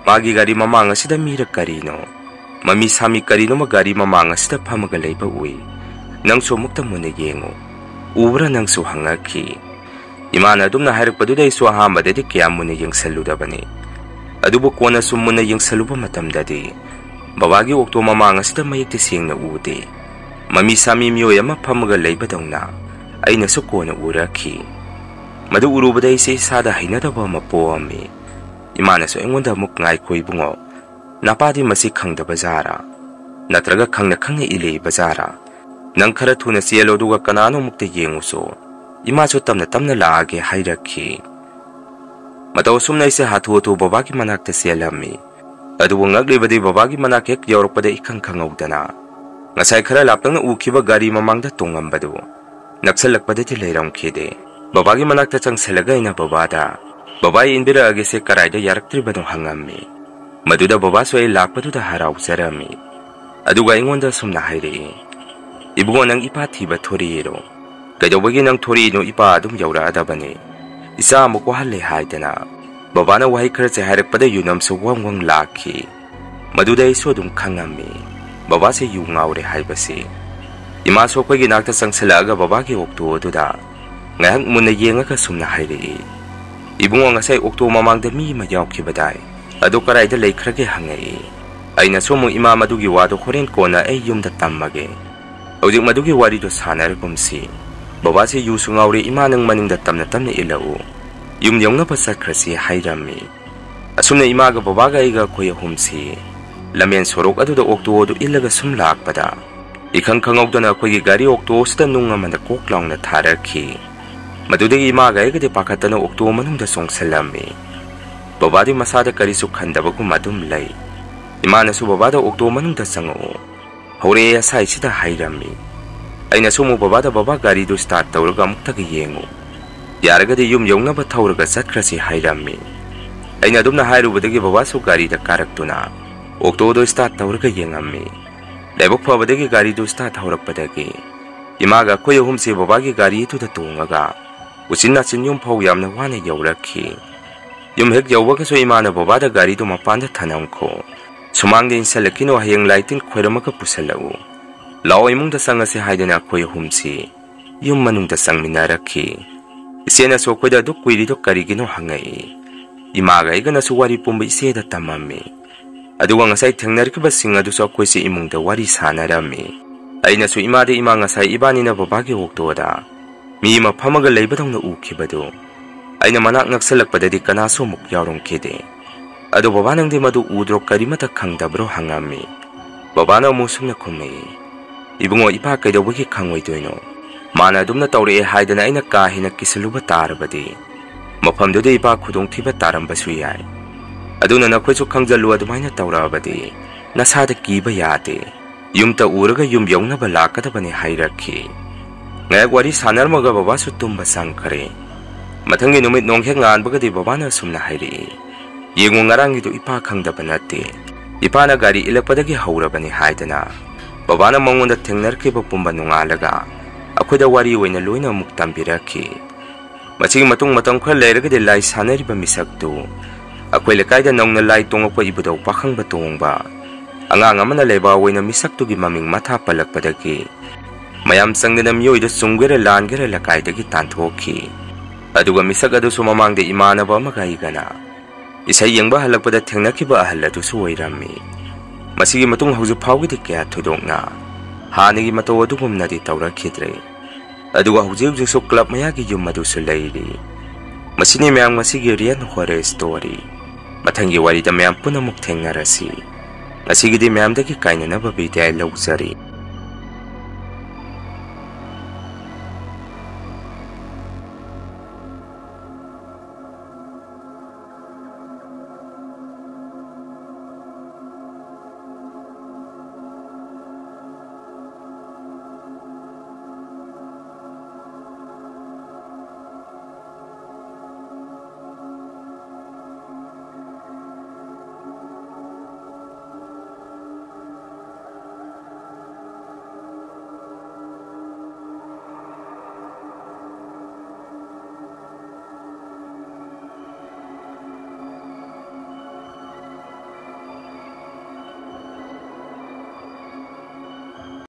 ꯃꯥꯒꯤ ꯒꯥꯔꯤ ꯃꯃꯥꯡ ꯑꯁꯤꯗ ꯃꯤꯔ ꯀꯔꯤꯅꯣ, ꯃꯃꯤ ꯁꯥꯃꯤ ꯀꯔꯤꯅꯣꯃ ꯒꯥꯔꯤ ꯃꯃꯥꯡ ꯑꯁꯤꯗ ꯐꯝꯃꯒ ꯂꯩꯕ ꯎꯏ꯫ ꯅꯪꯁꯨ ꯑꯃꯨꯛꯇ ꯃꯨꯟꯅ ꯌꯦꯡꯉꯨ꯫ ꯎꯕ꯭ꯔꯥ ꯅꯪꯁꯨ?" ꯍꯪꯉꯛꯈꯤ꯫ ꯏꯃꯥꯅ ꯑꯗꯨꯝꯅ ꯍꯥꯏꯔꯛꯄꯗꯨꯗ ꯑꯩꯁꯨ ꯑꯍꯥꯟꯕꯗꯗꯤ ꯀꯌꯥ ꯃꯨꯟꯅ ꯌꯦꯡꯁꯜꯂꯨꯗꯕꯅꯤ꯫ ꯑꯗꯨꯕꯨ ꯀꯣꯟꯅ ꯁꯨꯝ ꯃꯨꯟꯅ ꯌꯦꯡꯁꯜꯂꯨꯕ ꯃꯇꯝꯗꯗꯤ ꯕꯕꯥꯒꯤ ꯑꯣꯛꯇꯣ ꯃꯃꯥꯡ ꯑꯁꯤꯗ ꯃꯌꯦꯛꯇꯤ ꯁꯦꯡꯅ ꯎꯗꯦ꯫ ꯃꯃꯤ ꯁꯥꯃꯤ ꯃꯤꯑꯣꯏ ꯑꯃ ꯐꯝꯃꯒ ꯂꯩꯕꯗꯧꯅ ꯑꯩꯅꯁꯨ ꯀꯣꯟꯅ ꯎꯔꯛꯈꯤ꯫ ꯃꯗꯨ ꯎꯔꯨꯕꯗ ꯑꯩꯁꯦ ꯏꯁꯥꯗ ꯍꯩꯅꯗꯕ ꯑꯃ ꯄꯣꯛꯑꯝꯃꯤ꯫ ꯏꯃꯥꯅꯁꯨ ꯑꯩꯉꯣꯟꯗ ꯑꯃꯨꯛ, "ꯉꯥꯏꯈꯣ ꯏꯕꯨꯡꯉꯣ, ꯅꯄꯥꯗꯤ ꯃꯁꯤ ꯈꯪꯗꯕ ꯖꯥꯔꯥ? ꯅꯠꯇ꯭ꯔꯒ ꯈꯪꯅ ꯈꯪꯅ ꯏꯜꯂꯤꯕ ꯖꯥꯔꯥ? ꯅꯪ ꯈꯔ ꯊꯨꯅ ꯆꯦꯜꯂꯣ, ꯑꯗꯨꯒ ꯀꯅꯥꯅꯣ ꯑꯃꯨꯛꯇ ꯌꯦꯡꯉꯨꯁꯣ꯫ ꯏꯃꯥꯁꯨ ꯇꯞꯅ ꯇꯞꯅ ꯂꯥꯛꯑꯒꯦ," ꯍꯥꯏꯔꯛꯈꯤ꯫ ꯃꯇꯧ ꯑꯁꯨꯝꯅ ꯑꯩꯁꯦ ꯍꯥꯊꯨ ꯍꯥꯊꯨ ꯕꯕꯥꯒꯤ ꯃꯅꯥꯛꯇ ꯆꯦꯜꯂꯝꯃꯤ꯫ ꯑꯗꯨꯕꯨ ꯉꯛꯂꯤꯕꯗꯤ ꯕꯕꯥꯒꯤ ꯃꯅꯥꯛ ꯍꯦꯛ ꯌꯧꯔꯛꯄꯗ ꯏꯈꯪ ꯈꯪꯍꯧꯗꯅ ꯉꯁꯥꯏ ꯈꯔ ꯂꯥꯞꯇꯛꯅ ꯎꯈꯤꯕ ꯒꯥꯔꯤ ꯃꯃꯥꯡꯗ ꯇꯣꯡꯉꯝꯕꯗꯨ ꯅꯛꯁꯜꯂꯛꯄꯗꯗꯤ ꯂꯩꯔꯝꯈꯤꯗꯦ꯫ ꯕꯕꯥꯒꯤ ꯃꯅꯥꯛꯇ ꯆꯪꯁꯜꯂꯒ ꯑꯩꯅ ꯕꯕꯥꯗ, "ꯕꯕꯥ, ꯑꯩ ꯏꯟꯕꯤꯔꯛꯑꯒꯦꯁꯦ, ꯀꯔꯥꯏꯗ ꯌꯥꯔꯛꯇ꯭ꯔꯤꯕꯅꯣ?" ꯍꯪꯉꯝꯃꯤ꯫ ꯃꯗꯨꯗ ꯕꯕꯥꯁꯨ ꯑꯩ ꯂꯥꯛꯄꯗꯨꯗ ꯍꯔꯥꯎꯖꯔꯝꯃꯤ꯫ ꯑꯗꯨꯒ ꯑꯩꯉꯣꯟꯗ ꯑꯁꯨꯝꯅ ꯍꯥꯏꯔꯛꯏ, "ꯏꯕꯨꯡꯉꯣ, ꯅꯪ ꯏꯄꯥ ꯊꯤꯕ ꯊꯣꯔꯛꯏꯔꯣ? ꯀꯩꯗꯧꯕꯒꯤ ꯅꯪ ꯊꯣꯔꯛꯏꯅꯣ? ꯏꯄꯥ ꯑꯗꯨꯝ ꯌꯧꯔꯛꯑꯗꯕꯅꯤ꯫ ꯏꯆꯥ ꯑꯃꯨꯛ ꯋꯥꯍꯜꯂꯦ ꯍꯥꯏꯗꯅ?" ꯕꯕꯥꯅ ꯋꯥꯍꯩ ꯈꯔꯁꯦ ꯍꯥꯏꯔꯛꯄꯗ ꯌꯨꯅꯝꯁꯨ ꯋꯪ ꯋꯪ ꯂꯥꯛꯈꯤ꯫ ꯃꯗꯨꯗ ꯑꯩꯁꯨ ꯑꯗꯨꯝ ꯈꯪꯉꯝꯃꯤ, ꯕꯕꯥꯁꯦ ꯌꯨ ꯉꯥꯎꯔꯦ ꯍꯥꯏꯕꯁꯤ꯫ ꯏꯃꯥꯁꯨ ꯑꯩꯈꯣꯏꯒꯤ ꯅꯥꯛꯇ ꯆꯪꯁꯤꯜꯂꯛꯑꯒ ꯕꯕꯥꯒꯤ ꯑꯣꯛꯇꯣ ꯑꯗꯨꯗ ꯉꯥꯏꯍꯥꯛ ꯃꯨꯟꯅ ꯌꯦꯡꯉꯒ ꯁꯨꯝꯅ ꯍꯥꯏꯔꯛꯏ, "ꯏꯕꯨꯡꯉꯣ, ꯉꯁꯥꯏ ꯑꯣꯛꯇꯣ ꯃꯃꯥꯡꯗ ꯃꯤ ꯑꯃ ꯌꯥꯎꯈꯤꯕꯗꯥꯏ? ꯑꯗꯨ ꯀꯗꯥꯏꯗ ꯂꯩꯈ꯭ꯔꯒꯦ?" ꯍꯪꯉꯛꯏ꯫ ꯑꯩꯅꯁꯨ ꯑꯃꯨꯛ, "ꯏꯃꯥ, ꯃꯗꯨꯒꯤ ꯋꯥꯗꯣ ꯍꯣꯔꯦꯟ ꯀꯣꯟꯅ ꯑꯩ ꯌꯨꯝꯗ ꯇꯝꯃꯒꯦ꯫ ꯍꯧꯖꯤꯛ ꯃꯗꯨꯒꯤ ꯋꯥꯔꯤꯗꯣ ꯁꯥꯟꯅꯔꯒꯨꯝꯁꯤ꯫ ꯕꯕꯥꯁꯦ ꯌꯨꯁꯨ ꯉꯥꯎꯔꯦ, ꯏꯃꯥ, ꯅꯪ ꯃꯅꯤꯡꯗ ꯇꯞꯅ ꯇꯞꯅ ꯏꯜꯂꯛꯎ꯫ ꯌꯨꯝ ꯌꯧꯅꯕ ꯆꯠꯈ꯭ꯔꯁꯤ," ꯍꯥꯏꯔꯝꯃꯤ꯫ ꯑꯁꯨꯝꯅ ꯏꯃꯥꯒ ꯕꯕꯥꯒ ꯑꯩꯒ ꯑꯩꯈꯣꯏ ꯑꯍꯨꯝꯁꯤ ꯂꯝꯕꯦꯟ ꯁꯣꯔꯣꯛ ꯑꯗꯨꯗ ꯑꯣꯛꯇꯣ ꯑꯗꯨ ꯏꯜꯂꯒ ꯁꯨꯝ ꯂꯥꯛꯄꯗ, ꯏꯈꯪ ꯈꯪꯍꯧꯗꯅ ꯑꯩꯈꯣꯏꯒꯤ ꯒꯥꯔꯤ ꯑꯣꯛꯇꯣ ꯑꯁꯤꯗ ꯅꯨꯡ ꯑꯃꯅ ꯀꯣꯛ ꯂꯥꯎꯅ ꯊꯥꯔꯛꯈꯤ꯫ ꯃꯗꯨꯗꯒꯤ ꯏꯃꯥꯒ ꯑꯩꯒꯗꯤ ꯄꯥꯈꯠꯇꯅ ꯑꯣꯛꯇꯣ ꯃꯅꯨꯡꯗ ꯆꯣꯡꯁꯤꯜꯂꯝꯃꯤ꯫ ꯕꯕꯥꯗꯤ ꯃꯁꯥꯗ ꯀꯔꯤꯁꯨ ꯈꯟꯗꯕꯒꯨꯝ ꯑꯗꯨꯝ ꯂꯩ꯫ ꯏꯃꯥꯅꯁꯨ ꯕꯕꯥꯗ "ꯑꯣꯛꯇꯣ ꯃꯅꯨꯡꯗ ꯆꯪꯉꯛꯑꯣ, ꯍꯧꯔꯛꯑꯦ" ꯑꯁꯥꯏꯁꯤꯗ ꯍꯥꯏꯔꯝꯃꯤ꯫ ꯑꯩꯅꯁꯨ ꯑꯃꯨꯛ ꯕꯕꯥꯗ "ꯕꯕꯥ, ꯒꯥꯔꯤꯗꯨ start ꯇꯧꯔꯒ ꯑꯃꯨꯛꯇꯒ ꯌꯦꯡꯉꯨ, ꯌꯥꯔꯒꯗꯤ ꯌꯨꯝ ꯌꯧꯅꯕ ꯊꯧꯔꯒ ꯆꯠꯈ꯭ꯔꯁꯤ" ꯍꯥꯏꯔꯝꯃꯤ꯫ ꯑꯩꯅ ꯑꯗꯨꯝꯅ ꯍꯥꯏꯔꯨꯕꯗꯒꯤ ꯕꯕꯥꯁꯨ ꯒꯥꯔꯤꯗ ꯀꯥꯔꯛꯇꯨꯅ ꯑꯣꯛꯇꯣꯗꯣ start ꯇꯧꯔꯒ ꯌꯦꯡꯉꯝꯃꯤ꯫ ꯂꯥꯏꯕꯛ ꯐꯕꯗꯒꯤ ꯒꯥꯔꯤꯗꯨ start ꯍꯧꯔꯛꯄꯗꯒꯤ ꯏꯃꯥꯒ ꯑꯩꯈꯣꯏ ꯑꯍꯨꯝꯁꯦ ꯕꯕꯥꯒꯤ ꯒꯥꯔꯤꯗꯨꯗ ꯇꯣꯡꯉꯒ ꯎꯆꯤꯟ ꯅꯥꯆꯤꯟ ꯌꯨꯝ ꯐꯥꯎ ꯌꯥꯝꯅ ꯋꯥꯅ ꯌꯧꯔꯛꯈꯤ꯫ ꯌꯨꯝ ꯍꯦꯛ ꯌꯧꯕꯒꯁꯨ ꯏꯃꯥꯅ ꯕꯕꯥꯗ "ꯒꯥꯔꯤꯗꯨ ꯃꯄꯥꯟꯗ ꯊꯅꯝꯈꯣ, ꯁꯨꯃꯥꯡꯗ ꯏꯟꯁꯜꯂꯛꯈꯤꯅꯣ, ꯍꯌꯦꯡ ꯂꯥꯏ ꯇꯤꯟ ꯈꯣꯏꯔꯝꯃꯒ ꯄꯨꯁꯜꯂꯛꯎ, ꯂꯥꯛꯑꯣ ꯏꯃꯨꯡꯗ ꯆꯪꯉꯁꯤ" ꯍꯥꯏꯗꯅ ꯑꯩꯈꯣꯏ ꯑꯍꯨꯝꯁꯤ ꯌꯨꯝ ꯃꯅꯨꯡꯗ ꯆꯪꯃꯤꯟꯅꯔꯛꯈꯤ꯫ ꯏꯆꯦꯅꯁꯨ ꯑꯩꯈꯣꯏꯗ "ꯑꯗꯨꯛ ꯀꯨꯏꯔꯤꯗꯣ ꯀꯔꯤꯒꯤꯅꯣ?" ꯍꯪꯉꯛꯏ꯫ ꯏꯃꯥꯒ ꯑꯩꯒꯅꯁꯨ ꯋꯥꯔꯤ ꯄꯨꯝꯕ ꯏꯆꯦꯗ ꯇꯝꯃꯝꯃꯤ꯫ ꯑꯗꯨꯒ ꯉꯁꯥꯏ ꯊꯦꯡꯅꯔꯛꯈꯤꯕꯁꯤꯡ ꯑꯗꯨꯁꯨ ꯑꯩꯈꯣꯏꯁꯦ ꯏꯃꯨꯡꯗ ꯋꯥꯔꯤ ꯁꯥꯟꯅꯔꯝꯃꯤ꯫ ꯑꯩꯅꯁꯨ ꯏꯃꯥꯗ "ꯏꯃꯥ, ꯉꯁꯥꯏ ꯏꯕꯥꯅꯤꯅ ꯕꯕꯥꯒꯤ ꯑꯣꯛꯇꯣꯗ ꯃꯤ ꯑꯃ ꯐꯝꯃꯒ ꯂꯩꯕꯗꯧꯅ ꯎꯈꯤꯕꯗꯨ, ꯑꯩꯅ ꯃꯅꯥꯛ ꯅꯛꯁꯜꯂꯛꯄꯗꯗꯤ ꯀꯅꯥꯁꯨ ꯑꯃꯨꯛ ꯌꯥꯎꯔꯝꯈꯤꯗꯦ꯫ ꯑꯗꯣ ꯕꯕꯥ, ꯅꯪꯗꯤ ꯃꯗꯨ ꯎꯗ꯭ꯔꯣ, ꯀꯔꯤꯃꯠꯇ ꯈꯪꯗꯕ꯭ꯔꯣ?" ꯍꯪꯉꯝꯃꯤ꯫ ꯕꯕꯥꯅ ꯑꯃꯨꯛ ꯁꯨꯝꯅ ꯈꯨꯝꯃꯛꯏ, "ꯏꯕꯨꯡꯉꯣ, ꯏꯄꯥ ꯀꯩꯗꯧꯕꯒꯤ ꯈꯪꯉꯣꯏꯗꯣꯏꯅꯣ? ꯃꯥꯅ ꯑꯗꯨꯝꯅ ꯇꯧꯔꯛꯑꯦ ꯍꯥꯏꯗꯅ ꯑꯩꯅ ꯀꯥ ꯍꯦꯟꯅ ꯀꯤꯁꯜꯂꯨꯕ ꯇꯥꯔꯕꯗꯤ ꯃꯐꯝꯗꯨꯗ ꯏꯄꯥ ꯈꯨꯗꯣꯡꯊꯤꯕ ꯇꯥꯔꯝꯕꯁꯨ ꯌꯥꯏ꯫ ꯑꯗꯨꯅ ꯅꯈꯣꯏꯁꯨ ꯈꯪꯖꯜꯂꯨ, ꯑꯗꯨꯃꯥꯏꯅ ꯇꯧꯔꯛꯑꯕꯗꯤ ꯅꯁꯥꯗ ꯀꯤꯕ ꯌꯥꯗꯦ꯫ ꯌꯨꯝꯇ ꯎꯔꯒ ꯌꯨꯝ ꯌꯧꯅꯕ ꯂꯥꯛꯀꯗꯕꯅꯤ" ꯍꯥꯏꯔꯛꯈꯤ꯫ ꯉꯥꯏꯍꯥꯛ ꯋꯥꯔꯤ ꯁꯥꯟꯅꯔꯝꯃꯒ ꯕꯕꯥꯁꯨ ꯇꯨꯝꯕ ꯆꯪꯈ꯭ꯔꯦ꯫ ꯃꯊꯪꯒꯤ ꯅꯨꯃꯤꯠ ꯅꯣꯡ ꯍꯦꯛ ꯉꯥꯟꯕꯒꯗꯤ ꯕꯕꯥꯅ ꯑꯁꯨꯝꯅ ꯍꯥꯏꯔꯛꯏ, "ꯌꯦꯡꯉꯨ, ꯉꯔꯥꯡꯒꯤꯗꯨ ꯏꯄꯥ ꯈꯪꯗꯕ ꯅꯠꯇꯦ꯫ ꯏꯄꯥꯅ ꯒꯥꯔꯤ ꯏꯜꯂꯛꯄꯗꯒꯤ ꯍꯧꯔꯕꯅꯤ" ꯍꯥꯏꯗꯅ ꯕꯕꯥꯅ ꯃꯉꯣꯟꯗ ꯊꯦꯡꯅꯔꯛꯈꯤꯕ ꯄꯨꯝꯕ ꯅꯣꯡꯉꯥꯜꯂꯒ ꯑꯩꯈꯣꯏꯗ ꯋꯥꯔꯤ ꯑꯣꯏꯅ ꯂꯣꯏꯅ ꯑꯃꯨꯛ ꯇꯝꯕꯤꯔꯛꯈꯤ꯫ ꯃꯁꯤꯒꯤ ꯃꯇꯨꯡ ꯃꯇꯝ ꯈꯔ ꯂꯩꯔꯒꯗꯤ ꯂꯥꯏ ꯁꯥꯟꯅꯔꯤꯕ ꯃꯤꯁꯛꯇꯨ ꯑꯩꯈꯣꯏ ꯂꯩꯀꯥꯏꯗ ꯅꯧꯅ ꯂꯥꯏ ꯇꯣꯡꯉꯛꯄ ꯏꯕꯨꯙꯧ ꯄꯥꯈꯪꯕ ꯇꯣꯡꯕ ꯑꯉꯥꯡ ꯑꯃꯅ ꯂꯩꯕꯥꯛ ꯑꯣꯏꯅ ꯃꯤꯁꯛꯇꯨꯒꯤ ꯃꯃꯤꯡ ꯃꯊꯥ ꯄꯜꯂꯛꯄꯗꯒꯤ ꯃꯌꯥꯝ ꯆꯪꯗꯅ ꯃꯤꯑꯣꯏꯗ ꯆꯨꯝꯒꯦꯔꯥ ꯂꯥꯟꯒꯦꯔꯥ ꯂꯩꯀꯥꯏꯗꯒꯤ ꯇꯥꯟꯊꯣꯛꯈꯤ꯫ ꯑꯗꯨꯒ ꯃꯤꯁꯛ ꯑꯗꯨꯁꯨ ꯃꯃꯥꯡꯗ ꯏꯃꯥꯟꯅꯕ ꯑꯃꯒ ꯑꯩꯒꯅ ꯏꯁꯩ ꯌꯦꯡꯕ ꯍꯜꯂꯛꯄꯗ ꯊꯦꯡꯅꯈꯤꯕ ꯑꯍꯜ ꯑꯗꯨꯁꯨ ꯑꯣꯏꯔꯝꯃꯤ꯫ ꯃꯁꯤꯒꯤ ꯃꯇꯨꯡ ꯍꯧꯖꯤꯛ ꯐꯥꯎꯒꯤꯗꯤ ꯀꯌꯥ ꯊꯣꯏꯗꯣꯛꯅ ꯍꯥꯟꯅꯒꯤ ꯃꯇꯧ ꯑꯗꯨꯒꯨꯝꯅꯗꯤ ꯇꯧꯔꯛꯈꯤꯗ꯭ꯔꯦ꯫ ꯑꯗꯨꯒ ꯍꯧꯖꯤꯛ ꯍꯧꯖꯤꯛꯁꯨ ꯀ꯭ꯂꯕ ꯃꯌꯥꯒꯤ ꯌꯨꯝ ꯑꯗꯨꯁꯨ ꯂꯩꯔꯤ꯫ ꯃꯁꯤꯅꯤ ꯃꯌꯥꯝ ꯉꯁꯤꯒꯤ ꯔꯤꯌꯦꯜ ꯍꯣꯔꯔ ꯁ꯭ꯇꯣꯔꯤ꯫ ꯃꯊꯪꯒꯤ ꯋꯥꯔꯤꯗ ꯃꯌꯥꯝ ꯄꯨꯟꯅꯃꯨꯛ ꯊꯦꯡꯅꯔꯁꯤ꯫ ꯉꯁꯤꯒꯤꯗꯤ ꯃꯌꯥꯝꯗꯒꯤ ꯀꯥꯏꯅꯅꯕ ꯕꯤꯗꯥꯏ ꯂꯧꯖꯔꯤ꯫